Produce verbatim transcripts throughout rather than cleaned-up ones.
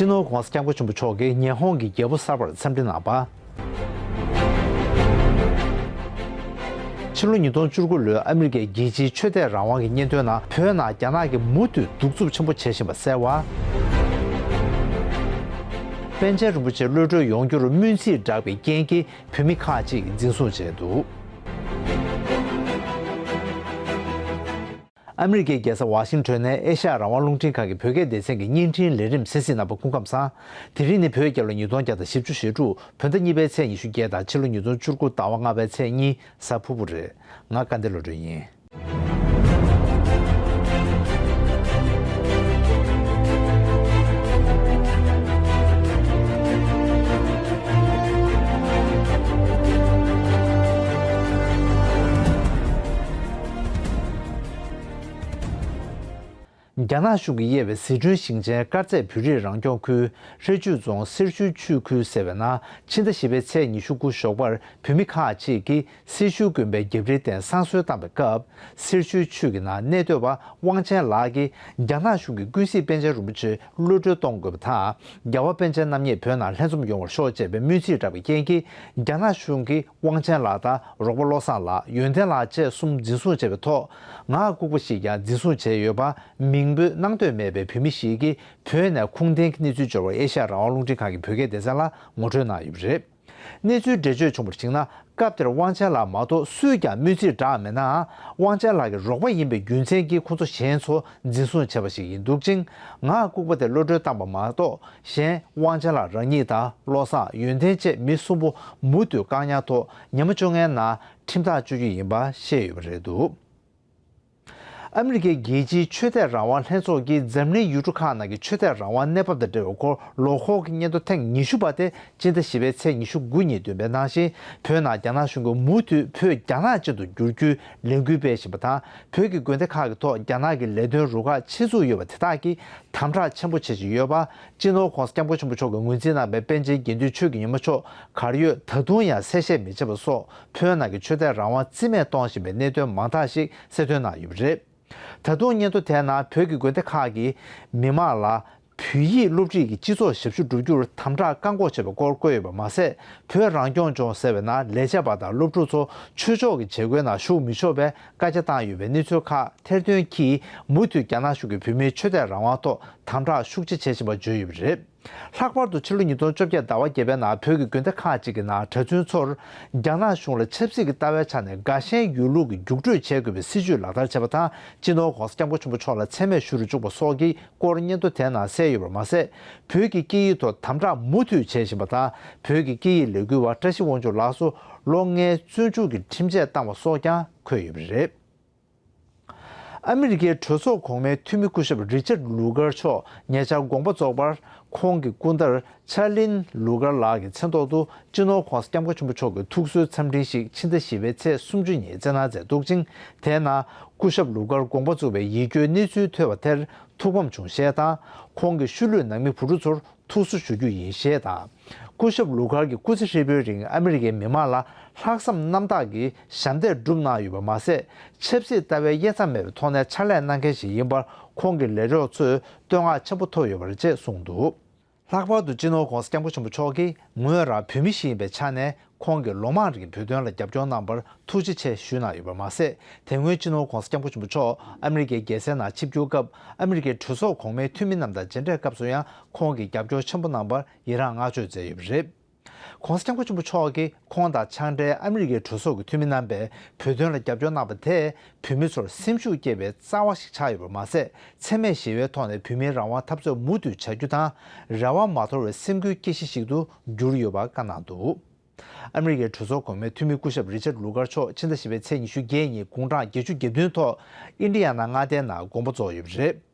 སྤྱི་ནོར་༸གོང་ས་༸སྐྱབས་མགོན་ཆེན་པོ་མཆོག་གིས་ཉི་ཧོང་གི་རྒྱལ་པོ་གསར་པར་འཚམས་འདྲི་གནང་བ། ཕྱི་ལོ་ཉིས་སྟོང་བཅུ་དགུ་ལོའི་ཨ་མི་རི་ཀའི་རྒྱལ་སྤྱིའི་ཆོས་དད་རང་དབང་གི་སྙན་ཐོའི་ནང་བོད་ནང་རྒྱ་ནག་གིས་མུ་མཐུད་གདུག་རྩུབ་ཆེན་པོ་བྱེད་བཞིན་པ་གསལ་བ། པཎ་ཆེན་རིན་པོ་ཆེ་གློད་གྲོལ་ཡོང་རྒྱུར་སྨོན་ཚིག་བསྒྲགས་པའི་རྐྱེན་གྱིས་བོད་མི་ཁག་ཅིག་འཛིན་བཟུང་བྱས་འདུག་ཨ་མི་རི་ཀའི་རྒྱལ་ས་ཝ་ཤིང་ཊོན་ནས་ཨེ་ཤ་ཡ་རང་དབང་རླུང་འཕྲིན་ཁང་གི་བོད་སྐད་སྡེ་ཚན་གྱི་བརྙན་འཕྲིན་ལས་རིམ་གསན་གཟིགས་གནང་བ་སྐུ་ཁམས་བཟང་། དེ་རིང་ནི་བོད་རྒྱལ་ལོ་ཉིས་སྟོང་བརྒྱ་དང་བཞི་བཅུ་ཞེ་དྲུག་བོད་ཟླ་གཉིས་པའི་ཚེས་ཉི་ཤུ་བརྒྱད་དང་ཕྱི་ལོ་ཉིས་སྟོང་བཅུ་དགུ་ཟླ་བ་ལྔ་པའི་ཚེས་གཉིས་གཟའ་ཕུར་བུ་རེད། ང་དགའ་ལྡན་བློ་གྲོས་ཡིན། རྒྱ་ནག་གཞུང་གིས་དབྱེ་བའི་ཟི་ཁྲོན་ཞིང་ཆེན་དཀར་མཛེས་བོད་རིགས་རང་སྐྱོང་ཁུལ་ཧྲེ་ཅུས་རྫོང་སེར་ཤུལ་ཆུས་ཁུལ་ཟེར་བའི་ནང་ཕྱི་ཟླ་བཞི་པའི་ཚེས་ཉི་ཤུ་དགུ་ཞོགས་པར་བོད་མི་ཁག་ཅིག་གིས་སེར་ཤུལ་དགོན་པའི་རྒྱབ་རིའི་སྟེང་བསང་གསོལ་བཏང་བའི་སྐབས། སེར་ཤུལ་ཆུས་ཀྱི་ནང་གནས་སྡོད་པ་དབང་ཆེན་ལགས་ཀྱིས་རྒྱ་ནག་གཞུང་གིས་ཀུན་གཟིགས་པཎ་ཆེན་རིན་པོ་ཆེ་གློད་གྲོལ་གཏོང་དགོས་པ་དང་། རྒྱལ་བ་པཎ་ཆེན་རྣམ་གཉིས་བོད་ནང་ལྷན་འཛོམས་ཡོང་བར་ཤོག་ཅེས་པའི་སྨོན་ཚིག་བསྒྲགས་པའི་རྐྱེན་གྱིས། རྒྱ་ནག་གཞུང་གིས་དབང་ཆེན་ལགས་དང་། རོགས་པ་བློ་བཟང་ལགས། ཡོན་ཏན་ལགས་བཅས་གསུམ་འཛིན་བཟུང་བྱས་པའི་ཐོག་ངག་ལྐུགས་པ་ཞིག་ཀྱང་འཛིན་བཟུང་བྱས་ཡོད་པ། མིང་འབོད་གནང་འདོད་མེད་པའི་བོད་མི་ཞིག་གིས་བོད་ནས་ཁུངས་ལྡན་གྱི་གནས་ཚུལ་འབྱོར་བར་ཨེ་ཤ་ཡ་རང་དབང་རླུང་འཕྲིན་ཁང་གི་བོད་སྐད་སྡེ་ཚན་ལ་ངོ་སྤྲོད་གནང་ཡོད་པ་རེད། གནས་ཚུལ་འགྲེལ་བརྗོད་བྱུང་བར་གཞིགས་ན། སྐབས་དེར་དབང་ཆེན་ལགས་མ་གཏོགས་སུས་ཀྱང་སྨོན་ཚིག་བསྒྲགས་མེད་ནའང་། དབང་ཆེན་ལགས་ཀྱི་རོགས་པ་ཡིན་པའི་རྒྱུ་མཚན་གྱིས་ཁོ་ཚོ་གཞན་ཚོ་འཛིན་བཟུང་བྱས་པ་ཞིག་ཡིན་འདུག་ཅིང་། ངག་ལྐུགས་པ་དེ་གློད་གྲོལ་བཏང་པ་མ་གཏོགས། གཞན་དབང་ཆེན་ལགས་རང་ཉིད་དང་བློ་བཟང་། ཡོན་ཏན་བཅས་མི་གསུམ་པོ་མུ་མཐུད་བཀག་ཉར་ཐོག་ཉི་མ་བཅོ་ལྔའི་ནང་ཁྲིམས་ཐག་གཅོད་རྒྱུ་ཡིན་པ་བཤད་ཡོད་པ་རེད་འདུག་ཨ་མི་རི་ཀའི་རྒྱལ་སྤྱིའི་ཆོས་དད་རང་དབང་ལྷན་ཚོགས་ཀྱིས་འཛམ་གླིང་ཡུལ་གྲུ་ཁག་ནང་གི་ཆོས་དད་རང་དབང་གནས་བབ་དང་འབྲེལ་བའི་སྐོར་ལོ་འཁོར་གྱི་སྙན་ཐོ་ཐེངས་ཉི་ཤུ་པ་དེ་སྤྱི་ཟླ་བཞི་པའི་ཚེས་ཉི་ཤུ་དགུ་ཉིན་བཏོན་པའི་ནང་བཞིན། བོད་ནང་རྒྱ་ནག་གཞུང་གིས་མུ་མཐུད་བོད་རྒྱ་ནག་ཅན་དུ་བསྒྱུར་རྒྱུའི་ལས་འགུལ་སྤེལ་བཞིན་པ་དང་། བོད་ཀྱི་དགོན་སྡེ་ཁག་གི་ཐོག་རྒྱ་ནག་གི་ལས་དོན་རུ་ཁག་ཆེད་འཛུགས་ཡོད་པ་དེ་དག་གིས་དམ་དྲག་ཆེན་པོ་བྱེད་བཞིན་ཡོད་པ། སྤྱི་ནོར་༸གོང་ས་༸སྐྱབས་མགོན་ཆེན་པོ་མཆོག་གིས་ངོས་འཛིན་གནང་པའི་པཎ་ཆེན་དགེ་འདུན་ཆོས་ཀྱི་ཉི་མ་མཆོག་གར་ཡོད་ད་དུང་ཡང་གསལ་བཤད་མི་བྱེད་པ་སོགས། བོད་ནང་གི་ཆོས་དད་རང་དབང་རྩིས་མེད་གཏོང་བཞིན་པའི་གནད་དོན་མང་དག་ཞིག་གསལ་སྟོན་གནང་ཡོད་པ་རེད། ད་དུང་སྙན་ཐོ་དེའི་ནང་བོད་ཀྱི་དགོན་སྡེ་ཁག་གིས་མི་མང་ལ་བོད་ཡིག་སློབ་ཁྲིད་ཀྱི་སྤྱི་ཚོགས་ཞབས་ཞུ་བསྒྲུབ་རྒྱུར་དམ་དྲག་བཀག་འགོག་བྱས་པའི་སྐོར་བཀོད་ཡོད་པ་མ་ཟད། བོད་རང་སྐྱོང་ལྗོངས་ཟེར་བའི་ནང་ལས་བྱེད་པ་དང་སློབ་ཕྲུག་ཚོ་ཆོས་ཕྱོགས་ཀྱི་བྱེད་སྒོའི་ནང་ཞུགས་མི་ཆོག་པའི་བཀའ་རྒྱ་བཏང་ཡོད་པའི་གནས་ཚུལ་ཁག་ཐེར་འདོན་གྱིས། མུ་མཐུད་རྒྱ་ནག་གཞུང་གིས་བོད་མིའི་ཆོས་དད་རང་དབང་ཐོག་དམ་དྲག་ཤུགས་ཆེ་བྱེད་བཞིན་པ་བརྗོད་ཡོད་པ་རེད། ལྷག་པར་དུ་ཕྱི་ལོ་ཉིས་སྟོང་བཅོ་བརྒྱད་ཟླ་བ་བརྒྱད་པའི་ནང་བོད་ཀྱི་དགོན་སྡེ་ཁག་ཅིག་གི་ནང་གྲྭ་བཙུན་ཚོར་རྒྱ་ནག་གཞུང་ལ་ཆབ་སྲིད་ཀྱི་ལྟ་བའི་ཆ་ནས་དགའ་ཞེན་ཡོད་ལུགས་ཀྱི་རྒྱུགས་སྤྲོད་བྱེད་དགོས་པའི་སྲིད་བྱུས་ལག་བསྟར་བྱས་པ་དང་། སྤྱི་ནོར་༸གོང་ས་༸སྐྱབས་མགོན་ཆེན་པོ་མཆོག་ལ་མཚན་སྨད་ཞུ་རུ་བཅུག་པ་སོགས་ཀྱི་སྐོར་སྙན་ཐོ་དེའི་ནང་གསལ་ཡོད་པར་མ་ཟད། བོད་ཀྱི་སྐད་ཡིག་ཐོག་དམ་དྲག་མུ་མཐུད་བྱེད་བཞིན་པ་དང་། བོད་ཀྱི་སྐད་ཡིག་ལས་འགུལ་བ་བཀྲ་ཤིས་དབང་ཕྱུག་ལགས་སུ་ལོ་ལྔའི་བཙོན་འཇུག་གི་ཁྲིམས་ཆད་བཏང་བ་སོགས་ཀྱང་འཁོད་ཡོད་པ་རེད། ཨ་མི་རི་ཀའི་གྲོས་ཚོགས་གོང་མའི་འཐུས་མི་སྐུ་ཞབས་རི་ཅར་ལུ་གར་མཆོག་ཉེ་ཆར་དགོངས་པ་རྫོགས་པར། ཁོང་གི་སྐུ་ཟླ་ཆར་ལིན་ལུ་གར་ལགས་ཀྱི་མཚན་ཐོག་ཏུ་སྤྱི་ནོར་༸གོང་ས་༸སྐྱབས་མགོན་ཆེན་པོ་མཆོག་གི་ཐུགས་གསོའི་འཚམས་འཕྲིན་ཞིག་ཕྱི་ཟླ་བཞི་པའི་ཚེས་སུམ་ཅུ་ཉིན་བསྩལ་གནང་མཛད་འདུག་ཅིང་། དེའི་ནང་སྐུ་ཞབས་ལུ་གར་དགོངས་པ་རྫོགས་པའི་ཡིད་སྐྱོའི་གནས་ཚུལ་ཐོས་པ་དེར་ཐུགས་ཕམ་བྱུང་ཞེས་དང་། ཁོང་གི་ཤུལ་ལུས་ནང་མི་བུ་ཕྲུག་ཚོར་ཐུགས་གསོ་ཞུ་རྒྱུ་ཡིན་ཞེས་དང་། སྐུ་ཞབས་ལུ་གར་གྱིས་སྐུ་ཚེ་ཧྲིལ་པོའི་རིང་ཨ་མི་རི་ཀའི་མི་མང་ལ་ལྷག་བསམ་རྣམ་དག་གིས་ཞབས་འདེགས་བསྒྲུབས་གནང་ཡོད་པ་མ་ཟད། ཆབ་སྲིད་ལྟ་བའི་དབྱེ་མཚམས་མེད་པའི་ཐོག་ནས་ཕྱག་ལས་གནང་མཁན་ཞིག་ཡིན་པར། ཁོང་གི་ལས་རོགས་ཚོས་བསྟོད་བསྔགས་ཆེན་པོ་ཐོབ་ཡོད་པ་རེད་ཅེས་གསུངས་འདུག་ལྷག་པར་དུ་སྤྱི་ནོར་༸གོང་ས་༸སྐྱབས་མགོན་ཆེན་པོ་མཆོག་གིས་ངོས་རང་བོད་མི་ཞིག་ཡིན་པའི་ཆ་ནས། ཁོང་གིས་ལོ་མང་རིང་བོད་དོན་ལ་རྒྱབ་སྐྱོར་གནང་བར་ཐུགས་རྗེ་ཆེ་ཞུས་གནང་ཡོད་པ་མ་ཟད། དེ་སྔོན་སྤྱི་ནོར་༸གོང་ས་༸སྐྱབས་མགོན་ཆེན་པོ་མཆོག་ཨ་མི་རི་ཀའི་རྒྱལ་སའི་ནང་ཆིབས་བསྒྱུར་སྐབས། ཨ་མི་རི་ཀའི་གྲོས་ཚོགས་གོང་མའི་འཐུས་མི་རྣམས་དང་མཇལ་འཕྲད་སྐབས་སུ་ཡང་། ཁོང་གིས་རྒྱབ་སྐྱོར་ཆེན་པོ་གནང་བར་ཡི་རངས་བསྔགས་བརྗོད་མཛད་ཡོད་པ་རེད། ༸གོང་ས་༸སྐྱབས་མགོན་ཆེན་པོ་མཆོག་གིས་ཁོང་དང་ཕྱག་འབྲེལ་ཨ་མི་རི་ཀའི་གྲོས་ཚོགས་ཀྱི་འཐུས་མི་རྣམ་པས་བོད་དོན་ལ་རྒྱབ་སྐྱོར་གནང་བ་དེས་བོད་མི་ཚོར་སེམས་ཤུགས་སྐྱེད་པའི་རྩ་བ་ཞིག་ཆགས་ཡོད་པ་མ་ཟད། འཚེ་མེད་ཞི་བའི་ཐོག་ནས་བོད་མིའི་རང་དབང་འཐབ་རྩོད་མུ་མཐུད་བྱ་རྒྱུ་དང་། རེ་བ་མ་དོར་བའི་སེམས་འགུལ་སྐྱེད་གཞི་ཞིག་ཏུ་གྱུར་ཡོད་པ་བཀའ་གནང་འདུག་ཨ་མི་རི་ཀའི་གྲོས་ཚོགས་གོང་མའི་འཐུས་མི་སྐུ་ཞབས་རི་ཅར་ལུ་གར་མཆོག་ཕྱི་ཟླ་བཞི་པའི་ཚེས་ཉི་ཤུ་བརྒྱད་ཉིན་དགུང་གྲངས་བརྒྱད་ཅུ་གྱ་བདུན་ཐོག་ཨིན་ཌི་ཡ་ན་མངའ་སྡེའི་ནང་དགོངས་པ་རྫོགས་ཡོད་པ་རེད།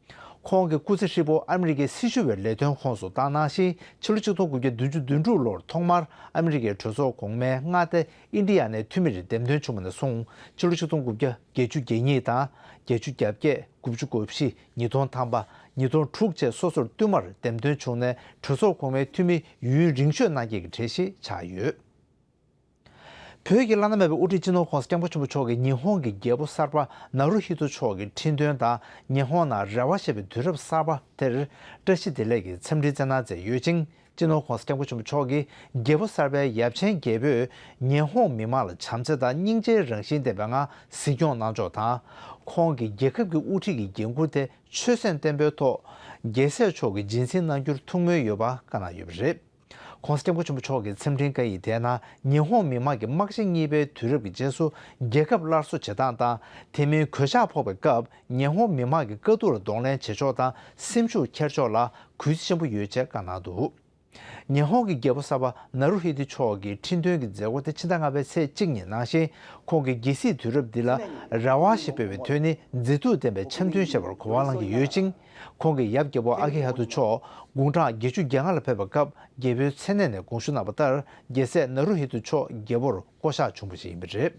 ཁོང་གི་སྐུ་ཚེ་ཧྲིལ་པོ་ཨ་མི་རི་ཀའི་སྲི་ཞུ་བའི་ལས་དོན་ཁོངས་སུ་བཏང་གནང་ཞིང་། ཕྱི་ལོ་ཆིག་སྟོང་དགུ་བརྒྱ་བདུན་ཅུ་དོན་དྲུག་ལོར་ཐོག་མར་ཨ་མི་རི་ཀའི་གྲོས་ཚོགས་གོང་མའི་མངའ་སྡེ་ཨིན་ཌི་ཡ་ནའི་འཐུས་མི་རེ་འདེམས་ཐོན་བྱུང་བ་ནས་བཟུང་། ཕྱི་ལོ་ཆིག་སྟོང་དགུ་བརྒྱ་བརྒྱད་ཅུ་གྱ་གཉིས་དང་། བརྒྱད་ཅུ་གྱ་བརྒྱད། དགུ་བཅུ་གོ་བཞི། ཉིས་སྟོང་ཐམ་པ། ཉིས་སྟོང་དྲུག་བཅས་སོ་སོར་བསྟུད་མར་འདེམས་ཐོན་བྱུང་ནས། གྲོས་ཚོགས་གོང་མའི་འཐུས་མི་ཡུན་རིང་ཤོས་གནང་མཁན་གྱི་གྲས་ཤིག་ཆགས་ཡོད། བོད་ཀྱི་བླ་ན་མེད་པའི་དབུ་ཁྲིད་སྤྱི་ནོར་༧གོང་ས་༧སྐྱབས་མགོན་ཆེན་པོ་མཆོག་གིས་ཉི་ཧོང་གི་རྒྱལ་པོ་གསར་པ་ནཱ་རུ་ཧི་ཏོ་མཆོག་གི་ཁྲི་འདོན་དང་ཉི་ཧོང་ནང་རེ་བ་ཞེས་པའི་དུས་རབས་གསར་པ་དེར་བཀྲ་ཤིས་བདེ་ལེགས་ཀྱི་འཚམས་འདྲི་སྩལ་གནང་མཛད་ཡོད་ཅིང་། སྤྱི་ནོར་༧གོང་ས་༧སྐྱབས་མགོན་ཆེན་པོ་མཆོག་གིས་རྒྱལ་པོ་གསར་པའི་ཡབ་ཆེན་རྒྱལ་པོས་ཉི་ཧོང་མི་མང་ལ་བྱམས་བརྩེ་དང་སྙིང་རྗེའི་རང་བཞིན་ལྡན་པའི་ངང་གཟིགས་སྐྱོང་གནང་ཕྱོགས་དང་། ཁོང་གིས་རྒྱལ་ཁབ་ཀྱི་དབུ་ཁྲིད་ཀྱི་འགན་འཁུར་དེ་ཆོད་སེམས་བརྟན་པོའི་ཐོག་རྒྱལ་སྲས་མཆོག་གིས་སྦྱིན་སྲེག་གནང་རྒྱུར་ཐུགས་སྨོན་ཡོད་པ་བཀའ་གནང་ཡོད་པ་རེད། ༸གོང་ས་༸སྐྱབས་མགོན་ཆེན་པོ་མཆོག་གི་འཚམས་འཕྲིན་བཀའ་ཡིག་དེའི་ནང་ཉི་ཧོང་མི་མང་གི་དམག་ཆེན་གཉིས་པའི་དུས་རབས་ཀྱི་རྗེས་སུ་རྒྱལ་ཁབ་སླར་གསོ་བྱེད་སྟངས་དང་། དེ་མིན་གོད་ཆག་ཕོག་པའི་སྐབས་ཉི་ཧོང་མི་མང་གི་དཀའ་སྡུག་ལ་གདོང་ལེན་བྱེད་ཕྱོགས་དང་སེམས་ཤུགས་འཁྱེར་ཕྱོགས་ལ་གུས་བརྩི་ཆེན་པོ་ཡོད་ཅེས་བཀའ་གནང་འདུག་ཉི་ཧོང་གི་རྒྱལ་པོ་གསར་པ་ནཱ་རུ་ཧི་ཏི་མཆོག་གི་ཁྲི་འདོན་གྱི་མཛད་སྒོ་དེ་ཕྱི་ཟླ་ལྔ་པའི་ཚེས་གཅིག་ཉིན་གནང་ཞིང་། ཁོང་གི་རྒྱལ་སྲིད་དུས་རབས་འདི་ལ་རེ་བ་ཞེས་འབོད་པའི་དོན་ནི་མཛེས་སྡུག་ལྡན་པའི་འཆམ་མཐུན་ཞེས་པར་གོ་བ་བླང་གི་ཡོད་ཅིང་། ཁོང་གི་ཡབ་རྒྱལ་པོ་ཨ་ཁི་ཧ་ཏུ་མཆོག་དགུང་གྲངས་བརྒྱད་ཅུ་གྱ་ལྔ་ལ་ཕེབས་པའི་སྐབས་རྒྱལ་པོའི་མཚན་གནས་ནས་དགོངས་ཞུ་གནང་བ་ལྟར། རྒྱལ་སྲས་ནཱ་རུ་ཧི་ཏུ་མཆོག་རྒྱལ་པོར་བསྐོ་གཞག་བྱུང་བ་ཞིག་ཡིན་པ་རེད།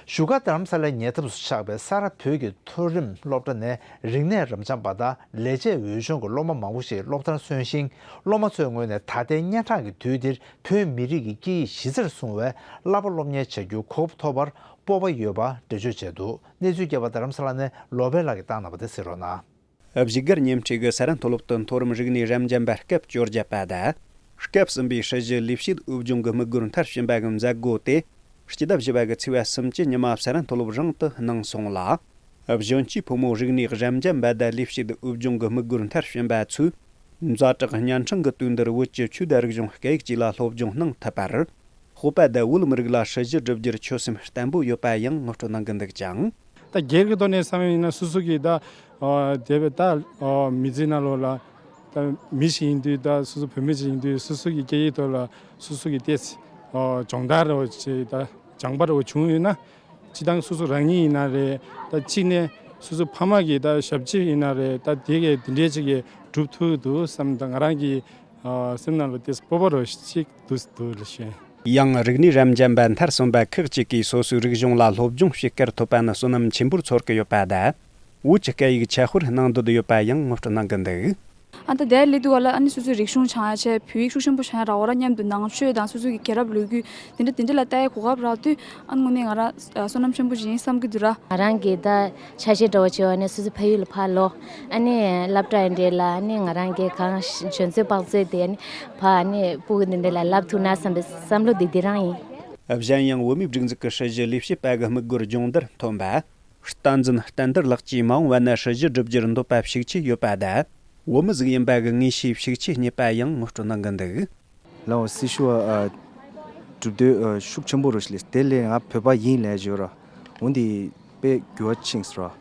བཞུགས་སྒར་རྡ་རམ་ས་ལའི་ཉེ་འདབས་སུ་ཆགས་པའི་ས་རཱ་བོད་ཀྱི་མཐོ་རིམ་སློབ་གྲྭ་ནས་རིག་གནས་རབ་འབྱམས་པ་དང་ལས་བྱེད་འོས་སྦྱོང་གི་སློབ་མ་མང་པོ་ཞིག་སློབ་མཐར་སོན་ཞིང་། སློབ་མ་ཚོའི་ངོས་ནས་ད་ལྟའི་གཉན་འཕྲང་གི་དུས་འདིར་བོད་མི་རིགས་ཀྱི་སྐད་ཡིག་གཞི་རྩར་བཟུང་བའི་བསླབ་པ་སློབ་གཉེར་བྱ་རྒྱུའི་གོ་སྐབས་ཐོབ་པར་སྤོབས་པ་ཡོད་པ་འགྲེལ་བརྗོད་བྱས་འདུག་གནས་ཚུལ་རྒྱས་པ་རྡ་རམ་ས་ལ་ནས་ལོ་པཎ་ལགས་ཀྱིས་བཏང་གནང་བ་དེ་གསན་རོགས་གནང་། བཞུགས་སྒར་ཉིན་ཁྲི་གི་ས་རཱ་མཐོ་སློབ་ཏུ་མཐོ་རིམ་རིག་གནས་རབ་འབྱམས་པ་སྐབས་བཅོ་བརྒྱད་པ་དང་། སྐབས་གསུམ་པའི་སྲིད་ཞི་ལས་བྱེད་དབུ་སྦྱོང་གི་དམིགས་སྒོར་མཐར་ཕྱིན་པ་གི་མཛད་སྒོ་དེ། སྤྱི་ཟླ་བཞི་པ་གི་ཚེས་པ་སུམ་ཅུ་ཉི་མ་ས་རཱ་མཐོ་སློབ་རང་དུ་གནང་སོང་ལ། གཞོན་སྐྱེས་ཕོ་མོ་རིག་གནས་རབ་འབྱམས་པ་དང་ལས་བྱེད་དབུ་སྦྱོང་གི་དམིགས་སྒོར་མཐར་ཕྱིན་པ་ཚོས། ཛ་དྲག་གཉན་འཕྲང་གི་དུས་འདིར་བོད་ཀྱི་ཆོས་དང་རིག་གཞུང་སྐད་ཡིག་བཅས་ལ་སློབ་སྦྱོང་གནང་ཐུབ་པར། སྤོབས་པ་དང་བོད་མི་རིགས་ལ་སྲིད་ཞི་སྒྲུབ་རྒྱུར་ཆོད་སེམས་བརྟན་པོ་ཡོད་པ་ཡང་ངོ་སྤྲོད་གནང་གི་འདུག་ཅིང་། ད་སྒེར་གྱི་ཐོག་ནས་བསམ་ཡིན་ན་སོ་སོ་གི་ད་ཨ་དེ་བས་ད་ཨ་མི་ཚེ་ནང་ལོགས་ལ་ད་མི་ཞིག་ཡིན་དུས་ད་སོ་སོ་བོད་མི་ཞིག་ཡིན་དུས་སོ་སོ་གི་སྐད་ཡིག་ཐོག་ལ་སོ་སོ་གི་ཏེས་ཨ་སྦྱོང་བརྡར་རོ་ཅེས་ད་སྦྱང་བརྡར་རོ་བྱུང་ཡོད་ན། སྤྱི་བཏང་སོ་སོ་རང་ཉིད་ཡིན་ན་རེད། ད་གཅིག་ནས་སོ་སོ་ཕ་མ་གི་ད་ཞབས་ཕྱི་ཡིན་ན་རེད། ད་དེ་གས་དེ་འདྲའི་ཅིག་གི་སྒྲུབ་ཐུབ་འདུག་བསམ། ད་ང་རང་གི་ཨ་སེམས་ནང་ལ་དེ་སྤོབས་པ་རོ་ཞིག་འདུག་འདུག་ལ་ཞེས། ཡང་རིག་གནས་རབ་འབྱམས་པ་མཐར་སོན་པ་ཁག་ཅིག་གིས་སོ་སོའི་རིག་གཞུང་ལ་སློབ་སྦྱོང་བྱེད་ཀར་ཐོབ་པ་ནི་བསོད་ནམས་ཆེན་པོར་ཚོར་གི་ཡོད་པ་དང་། བོད་ཀྱི་སྐད་ཡིག་ཁྱད་དཔར་གནང་འདོད་ཡོད་པ་ཡང་ངོ་སྤྲོད་གནང་གི་འདུག་ཨ་ད་དེར་སླེབས་དུས་ག་ལ་ཨ་ནི་སོ་སོའི་རིག་གཞུང་སྦྱང་ཡ་བྱས། བོད་ཡིག་ཤུགས་ཆེན་པོ་སྦྱང་ཡ་རག་པ་ར་མཉམ་དུ་ནང་ཆོས་དང་སོ་སོ་གི་རྒྱལ་རབས་ལོ་རྒྱུས་དེ་འདྲ་དེ་འདྲ་ལ་ལྟ་ཡའི་གོ་སྐབས་རག་དུས་ཨ་ནི་དངོས་གནས་ང་རང་བསོད་ནམས་ཆེན་པོ་ཞིག་ཡིན་བསམ་གྱི་འདུག་ར། ང་རང་གི་ད་ཆ་ཤས་འདྲ་བོ་བྱས་པ་ནས་སོ་སོ་ཕ་ཡུལ་ལ་ཕར་ལོག་ཨ་ནི་སློབ་གྲྭ་ཡིན་འདྲ་ལ་ཨ་ནི་ང་རང་གི་གང་འཇོན་ཚོད་དཔག་ཚོད་དེ་ཨ་ནི་ཕར་ཨ་ནི་སྤུ་གུ་འདི་འདྲ་ལ་བསླབ་ཐུབ་ན་བསམ་པའི་བསམ་བློ་འདི་འདི་རང་ཡིན། གཞན་ཡང་བོད་མིའི་སྒྲིག་འཛུགས་ཀྱི་སྲིད་ཞི་ལས་བྱེད་པ་གི་དམིགས་སྒོར་སྦྱོང་བརྡར་ཐོན་པ། བསྟན་འཛིན་བསྟན་དར་ལགས་ཀྱིས་མ་འོངས་པ་ན་སྲིད་ཞི་སྒྲུབ་རྒྱུར་འདོད་པ་ཤུགས་ཆེ་ཡོད་པ་དང་། བོད་མི་ཟིག་ཡིན་པ་གི་ངེས་ཤེས་ཤུགས་ཆེ་རྙེད་པ་ཡང་ངོ་སྤྲོད་གནང་གི་འདུག་ལའོ་སྲིད་ཞུ་བ་ཨ་གྲུབ་འདོད་ཨ་ཤུགས་ཆེན་པོ་རུ་ཞིག་ལས་དེ་ལས་ང་བོད་པ་ཡིན་ལས་བརྗོད་ར། འོན་ཏེ་དཔེ་འགྱུར་བ་ཕྱིན་སོང་ར།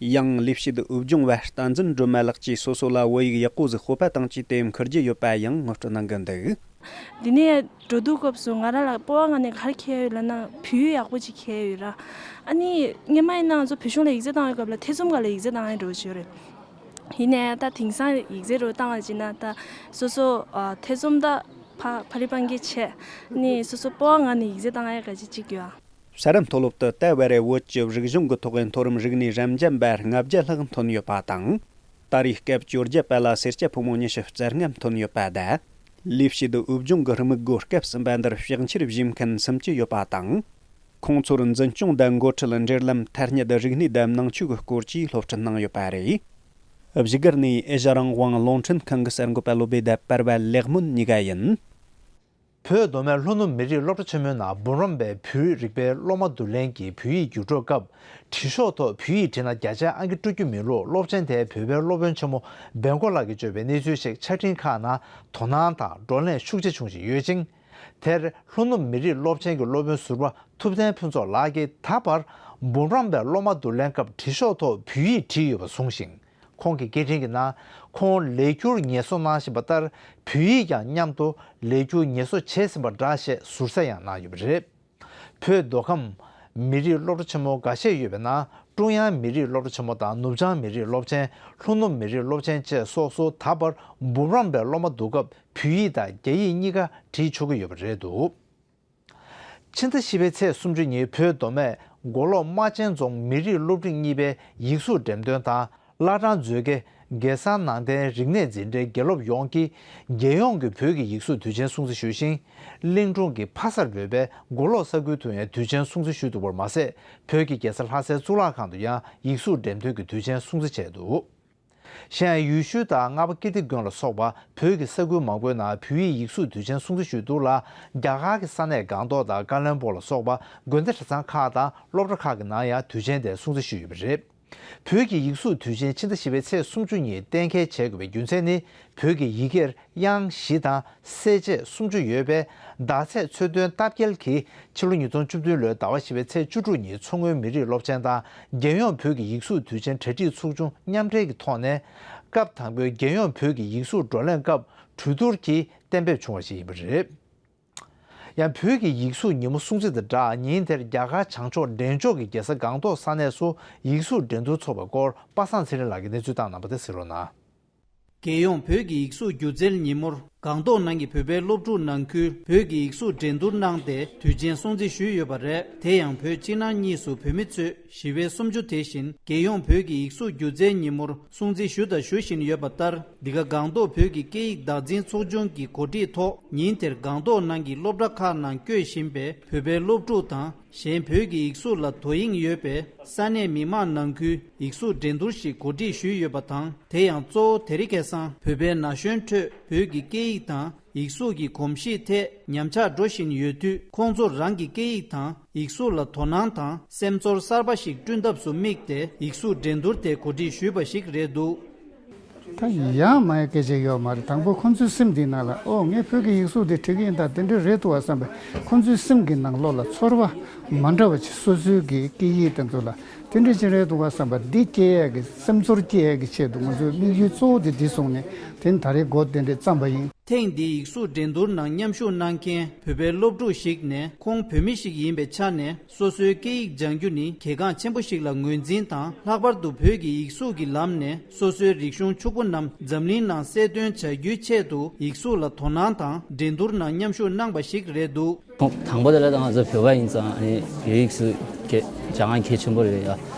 ཡང་ལས་བྱེད་དབུ་སྦྱོང་བ་བསྟན་འཛིན་སྒྲོལ་མ་ལགས་ཀྱིས་སོ་སོ་ལ་བོད་ཡིག་ཡག་པོ་ཟིག་སྤོབས་པ་བཏང་རྒྱུ་དེ་འཁུར་རྒྱུ་ཡོད་པ་ཡང་ངོ་སྤྲོད་གནང་གི་འདུག་འདི་ནས་འགྲོ་དུས་སྐབས་སུ་ང་རང་ལ་སྤོབས་པ་ངང་ནས་ག་རེ་འཁྱེར་ཡོད་ལབ་ན་བོད་ཡིག་ཡག་པོ་ཅིག་འཁྱེར་ཡོད་ར། ཨ་ནི་སྔོན་མ་ཡིན་ན་ང་ཚོ་བོད་གཞུང་ལ་ཡིག་ཚད་བཏང་བའི་སྐབས་ལ་ཐེ་ཚོམ་སྒང་ལ་ཡིག་ཚད་བཏང་ཡ་འགྲོ་བྱོས་རེད། ཡིན་ནའི་ད་དེང་སང་ཡིག་ཚད་རུ་བཏང་བ་ཅིག་ན་ད་སོ་སོ་ཨ་ཐེ་ཚོམ་ད་ཕ་ཕ་རི་པང་གི་ཆེ་ནི་སོ་སོ་སྤོབས་པ་ངང་ནས་ཡིག་ཚད་བཏང་ཡ་ག་ཅིག་ཅིག་ཡོད། ས་རཱ་མཐོ་སློབ་ཏུ་ད་བར་བོད་ཀྱི་རིག་གཞུང་གི་ཐོག་མཐོ་རིམ་རིག་གནས་རབ་འབྱམས་པ་ལྔ་བརྒྱ་ལྷག་ཐོན་ཡོད་པ་དང་། ད་རེས་སྐབས་བཅོ་བརྒྱད་པ་ལ་སེར་སྐྱ་ཕོ་མོ་ཉི་ཤུ་རྩ་ལྔ་ཐོན་ཡོད་པ་དང་། ལས་བྱེད་དབུ་སྦྱོང་གི་དམིགས་སྒོ་སྐབས་གསུམ་པ་འདིར་ཕྱག་འཁྱེར་བཞེས་མཁན་སུམ་ཅུ་ཡོད་པ་དང་། ཁོང་ཚོར་འཛིན་སྐྱོང་དང་འགོ་ཁྲིད་འབྲེལ་ལམ་ཐ་སྙད་རིག་གནས་དང་ནང་ཆོས་ཀྱི་སྐོར་གྱི་སློབ་ཁྲིད་གནང་ཡོད་པ་རེད། བཞུགས་སྒར་ནས་ཨེ་ཤ་རང་དབང་རླུང་འཕྲིན་ཁང་གི་གསར་འགོད་པ་བློ་བྷེ་དང་པར་པ་ལེགས་སྨོན་གཉིས་ཀ་ཡིན། བོད་མདོ་སྨད་ལྷོ་ནུབ་མི་རིགས་སློབ་གྲྭ་ཆེན་མོའི་ནང་འབུམ་རམས་པའི་བོད་རིག་པའི་སློབ་མ་བསྡུ་ལེན་གྱི་བོད་ཡིག་བསྒྱུར་སྒྲོག་སྐབས། དྲི་ཤོག་ཐོག་བོད་ཡིག་བྲིས་ན་བརྒྱ་ཆའི་ཨང་ཀི་སྤྲོད་རྒྱུ་མིན་ལུགས་སློབ་ཆེན་དེའི་བོད་པའི་སློབ་དཔོན་ཆེན་མོ་བེང་ཀོ་ལགས་ཀྱིས་བརྗོད་པའི་གནས་ཚུལ་ཞིག་ཆ་འཕྲིན་ཁག་ནང་དོ་སྣང་དང་བགྲོ་གླེང་ཤུགས་ཆེ་བྱུང་བཞིན་ཡོད་ཅིང་། དེར་ལྷོ་ནུབ་མི་རིགས་སློབ་ཆེན་གྱི་སློབ་དཔོན་ཟུར་པ་ཐུབ་བསྟན་ཕུན་ཚོགས་ལགས་ཀྱིས་ད་བར་འབུམ་རམས་པའི་སློབ་མ་བསྡུ་ལེན་སྐབས་དྲི་ཤོག་ཐོག་བོད་ཡིག་བྲིས་ཡོད་པ་གསུངས་ཤིང་། ཁོང་གི་སྐད་འཕྲིན་གྱི་ནང་ཁོང་ལས་འཁྱུར་ངལ་གསོ་གནང་བཞིན་པ་ལྟར་བོད་ཡིག་ཀྱང་མཉམ་དུ་ལས་འཁྱུར་ངལ་གསོ་བྱས་ཟིན་པ་འདྲ་ཞེས་ཟུར་ཟ་ཡང་གནང་ཡོད་པ་རེད། བོད་མདོ་ཁམས་མི་རིགས་སློབ་གྲྭ་ཆེན་མོ་འགའ་ཤས་ཡོད་པའི་ནང་ཀྲུང་དབྱང་མི་རིགས་སློབ་གྲྭ་ཆེན་མོ་དང་ནུབ་བྱང་མི་རིགས་སློབ་ཆེན། ལྷོ་ནུབ་མི་རིགས་སློབ་ཆེན་བཅས་སོ་སོ་ད་བར་འབུམ་རམས་པའི་སློབ་མ་བསྡུ་སྐབས་བོད་ཡིག་དང་རྒྱ་ཡིག་གཉིས་ཀ་བྲིས་ཆོག་གི་ཡོད་པ་རེད་འདུག་ཕྱི་ཟླ་བཞི་པའི་ཚེས་སུམ་ཅུ་ཉིན་བོད་མདོ་སྨད་མགོ་ལོག་རྨ་ཆེན་རྫོང་མི་རིགས་སློབ་འབྲིང་གཉིས་པའི་ཡིག་གཟུགས་འགྲེམས་སྟོན་དང་བླ་བྲང་མཛོད་དགེ་ སྐབས་དགེ་སར་ནང་བསྟན་རིག་གནས་འཛིན་གྲྭའི་དགེ་སློབ་ཡོངས་ཀྱིས་རྒྱལ་ཡོངས་ཀྱི་བོད་ཀྱི་ཡིག་གཟུགས་དུས་ཆེན་སྲུང་བརྩི་ཞུས་ཤིང་། གླིང་གྲོང་གི་ཕ་སར་འབོད་པའི་མགོ་ལོག་ས་ཁུལ་དུ་ཡང་དུས་ཆེན་སྲུང་བརྩི་ཞུས་འདུག་པར་མ་ཟད། བོད་ཀྱི་རྒྱལ་ས་ལྷ་སའི་གཙུག་ལག་ཁང་དུ་ཡང་ཡིག་གཟུགས་འགྲན་བསྡུར་གྱི་དུས་ཆེན་སྲུང་བརྩི་བྱས་འདུག། གཞན་ཡང་ཡུལ་ཤུལ་དང་རྔ་པ་ཀིརྟི་དགོན་ལ་སོགས་པ་བོད་ཀྱི་ས་ཁུལ་མང་པོའི་ནང་བོད་ཡིག་ཡིག་གཟུགས་དུས་ཆེན་སྲུང་བརྩི་ཞུས་འདུག་ལ། རྒྱ་གར་གྱི་ས་གནས་སྒང་ཏོག་དང་ཀ་ལོན་སྦུག་ལ་སོགས་པ་དགོན་སྡེ་གྲྭ་ཚང་ཁག་དང་སློབ་གྲྭ་ཁག་གི་ནང་ཡང་དུས་ཆེན་དེ་སྲུང་བརྩི་ཞུས་ཡོད་པ་རེད། བོད་ཀྱི་ཡིག་གཟུགས་དུས་ཆེན་ཕྱི་ཟླ་བཞི་པའི་ཚེས་སུམ་ཅུ་ཉིན་གཏན་འཁེལ་བྱེད་དགོས་པའི་རྒྱུ་མཚན་ནི། བོད་ཀྱི་ཡི་གེར་དབྱངས་བཞི་དང་གསལ་བྱེད་སུམ་ཅུ་ཡོད་པས། ཟླ་ཚེས་ཚེས་བདུན་སྟབས་འཁེལ་གྱིས་ཕྱི་ལོ་ཉིས་སྟོང་བཅུ་བདུན་ལོའི་ཟླ་བ་བཞི་པའི་ཚེས་བཅུ་དྲུག་ཉིན་མཚོ་སྔོན་མི་རིགས་སློབ་ཆེན་དང་རྒྱལ་ཡོངས་བོད་ཀྱི་ཡིག་གཟུགས་དུས་ཆེན་གྲ་སྒྲིག་ཚོགས་ཆུང་མཉམ་འབྲེལ་གྱི་ཐོག་ནས། སྐབས་དང་པོའི་རྒྱལ་ཡོངས་བོད་ཀྱི་ཡིག་གཟུགས་བགྲོ་གླེང་སྐབས་གྲོས་བསྡུར་གྱིས་གཏན་འབེབས་བྱུང་བ་ཞིག་ཡིན་པ་རེད། ཡང་བོད་ཀྱི་ཡིག་གཟུགས་ཉིན་མོ་སྲུང་བརྩི་དང་སྦྲགས། ཉིན་དེར་རྒྱ་གར་བྱང་ཕྱོགས་འབྲས་ལྗོངས་ཀྱི་རྒྱལ་ས་སྒང་ཏོག་ས་གནས་སུ་ཡིག་གཟུགས་འགྲན་བསྡུར་འཚོགས་པའི་སྐོར་པ་སངས་ཚེ་རིང་ལགས་ཀྱིས་གནས་ཚུལ་བཏང་གནང་བ་དེ་གཟིགས་རོགས་གནང་། རྒྱལ་ཡོངས་བོད་ཀྱི་ཡིག་གཟུགས་སྒྱུ་རྩལ་ཉིན་མོར་སྒང་ཏོག་ནང་གི་བོད་པའི་སློབ་ཕྲུག་ནང་ཁུལ་བོད་ཀྱི་ཡིག་གཟུགས་འགྲན་བསྡུར་གནང་སྟེ་དུས་ཆེན་སྲུང་བརྩི་ཞུས་ཡོད་པ་རེད། དེ་ཡང་བོད་ཕྱི་ནང་གཉིས་སུ་བོད་མི་ཚོས་ཞི་བའི་གསུམ་བཅུ་དེ་བཞིན་རྒྱལ་ཡོངས་བོད་ཀྱི་ཡིག་གཟུགས་སྒྱུ་རྩལ་ཉིན་མོར་སྲུང་བརྩི་ཞུ་དང་ཞུ་བཞིན་ཡོད་པ་ལྟར། འདི་ག་སྒང་ཏོག་བོད་ཀྱི་སྐད་ཡིག་བདག་འཛིན་ཚོགས་ཆུང་གི་གོ་སྒྲིག་ཐོག་ཉིན་དེར་སྒང་ཏོག་ནང་གི་སློབ་གྲྭ་ཁག་ནང་བསྐྱོད་བཞིན་པའི་བོད་པའི་སློབ་ཕྲུག་དང་། གཞན་བོད་ཀྱི་ཡིག་གཟུགས་ལ་དོ་དབྱིངས་ཡོད་པའི་ས་གནས་མི་མང་ནང་ཁུལ་ཡིག་གཟུགས་འགྲན་བསྡུར་ཞིག་གོ་སྒྲིག་ཞུས་ཡོད་པ་དང་། དེ་ཡང་གཙོ་བོ་དེ་རིང་ཁ་སང་བོད་པའི་ན་གཞོན་ཁྲོད་བོད་ཀྱི་སྐད་ཡིག་དང་ཡིག་གཟུགས་ཀྱི་གོམས་གཤིས་ཐད་ཉམས་ཆག་འགྲོ་བཞིན་ཡོད་དུས། ཁོང་ཚོར་རང་གི་སྐད་ཡིག་དང་ཡིག་གཟུགས་ལ་དོ་སྣང་དང་སེམས་ཚོར་གསར་པ་ཞིག་བསྐྲུན་ཐབས་སུ་དམིགས་ཏེ་ཡིག་གཟུགས་འགྲན་བསྡུར་དེ་གོ་སྒྲིག་ཞུས་པ་ཞིག་རེད་འདུག། ད་ཡང་མ་ཡི་སྐད་ཆ་ཡོད་མ་རེད། དང་པོ་ཁོང་ཚོའི་སེམས་འདི་ནང་ལ་ཨོ་ངས་བོད་ཀྱི་ཡིག་གཟུགས་དེ་འབྲི་གི་ཡིན་ད་དེ་འདྲ་རེད་འདུག་བ་བསམ་པའི་ཁོང་ཚོའི་སེམས་ཀྱི་ནང་ལོགས་ལ་ཚོར་བ་མ་འདྲ་བ་ཅིག་སོ་སོའི་གི་སྐད་ཡིག་དེ་ཚོ་ལ་དེ་འདྲ་ཅིག་རེད་འདུག་བ་བསམ་པ་འདི་སྐྱེ་ཡས་ཀྱི་སེམས་ཚོར་སྐྱེ་ཡས་ཀྱི་ཆེད་དུ་ང་ཚོའི་དམིགས་ཡུལ་གཙོ་བོ་དེ་འདི་བཟུང་ནས་དེ་ནས་ད་རེས་འགོ་དེ་འདྲས་བརྩམས་པ་ཡིན། ཐེངས་འདིའི་ཡིག་གཟུགས་འགྲན་བསྡུར་ནང་མཉམ་ཞུགས་གནང་མཁན་བོད་པའི་སློབ་ཕྲུག་ཞིག་ནས་ཁོང་བོད་མི་ཞིག་ཡིན་པའི་ཆ་ནས་སོ་སོའི་སྐད་ཡིག་སྦྱང་རྒྱུ་ནི་གལ་འགངས་ཆེན་པོ་ཞིག་ལ་ངོས་འཛིན་དང་། ལྷག་པར་དུ་བོད་ཀྱི་ཡིག་གཟུགས་ཀྱི་ལམ་ནས་སོ་སོའི་རིག་གཞུང་ཕྱུག་པོ་རྣམས་འཛམ་གླིང་ནང་གསལ་སྟོན་བྱ་རྒྱུའི་ཆེད་དུ་ཡིག་གཟུགས་ལ་དོ་སྣང་དང་འགྲན་བསྡུར་ནང་མཉམ་ཞུགས་གནང་པ་ཞིག་རེད་འདུག། ཁོང་དང་པོ་དེ་ལ་ད་ང་ཚོ་བོད་པ་ཡིན་ཙང་ཨ་ནི་བོད་ཡིག་སུ་གལ་སྦྱང་ཡ་གལ་ཆེན་པོ་རེད་ཡ།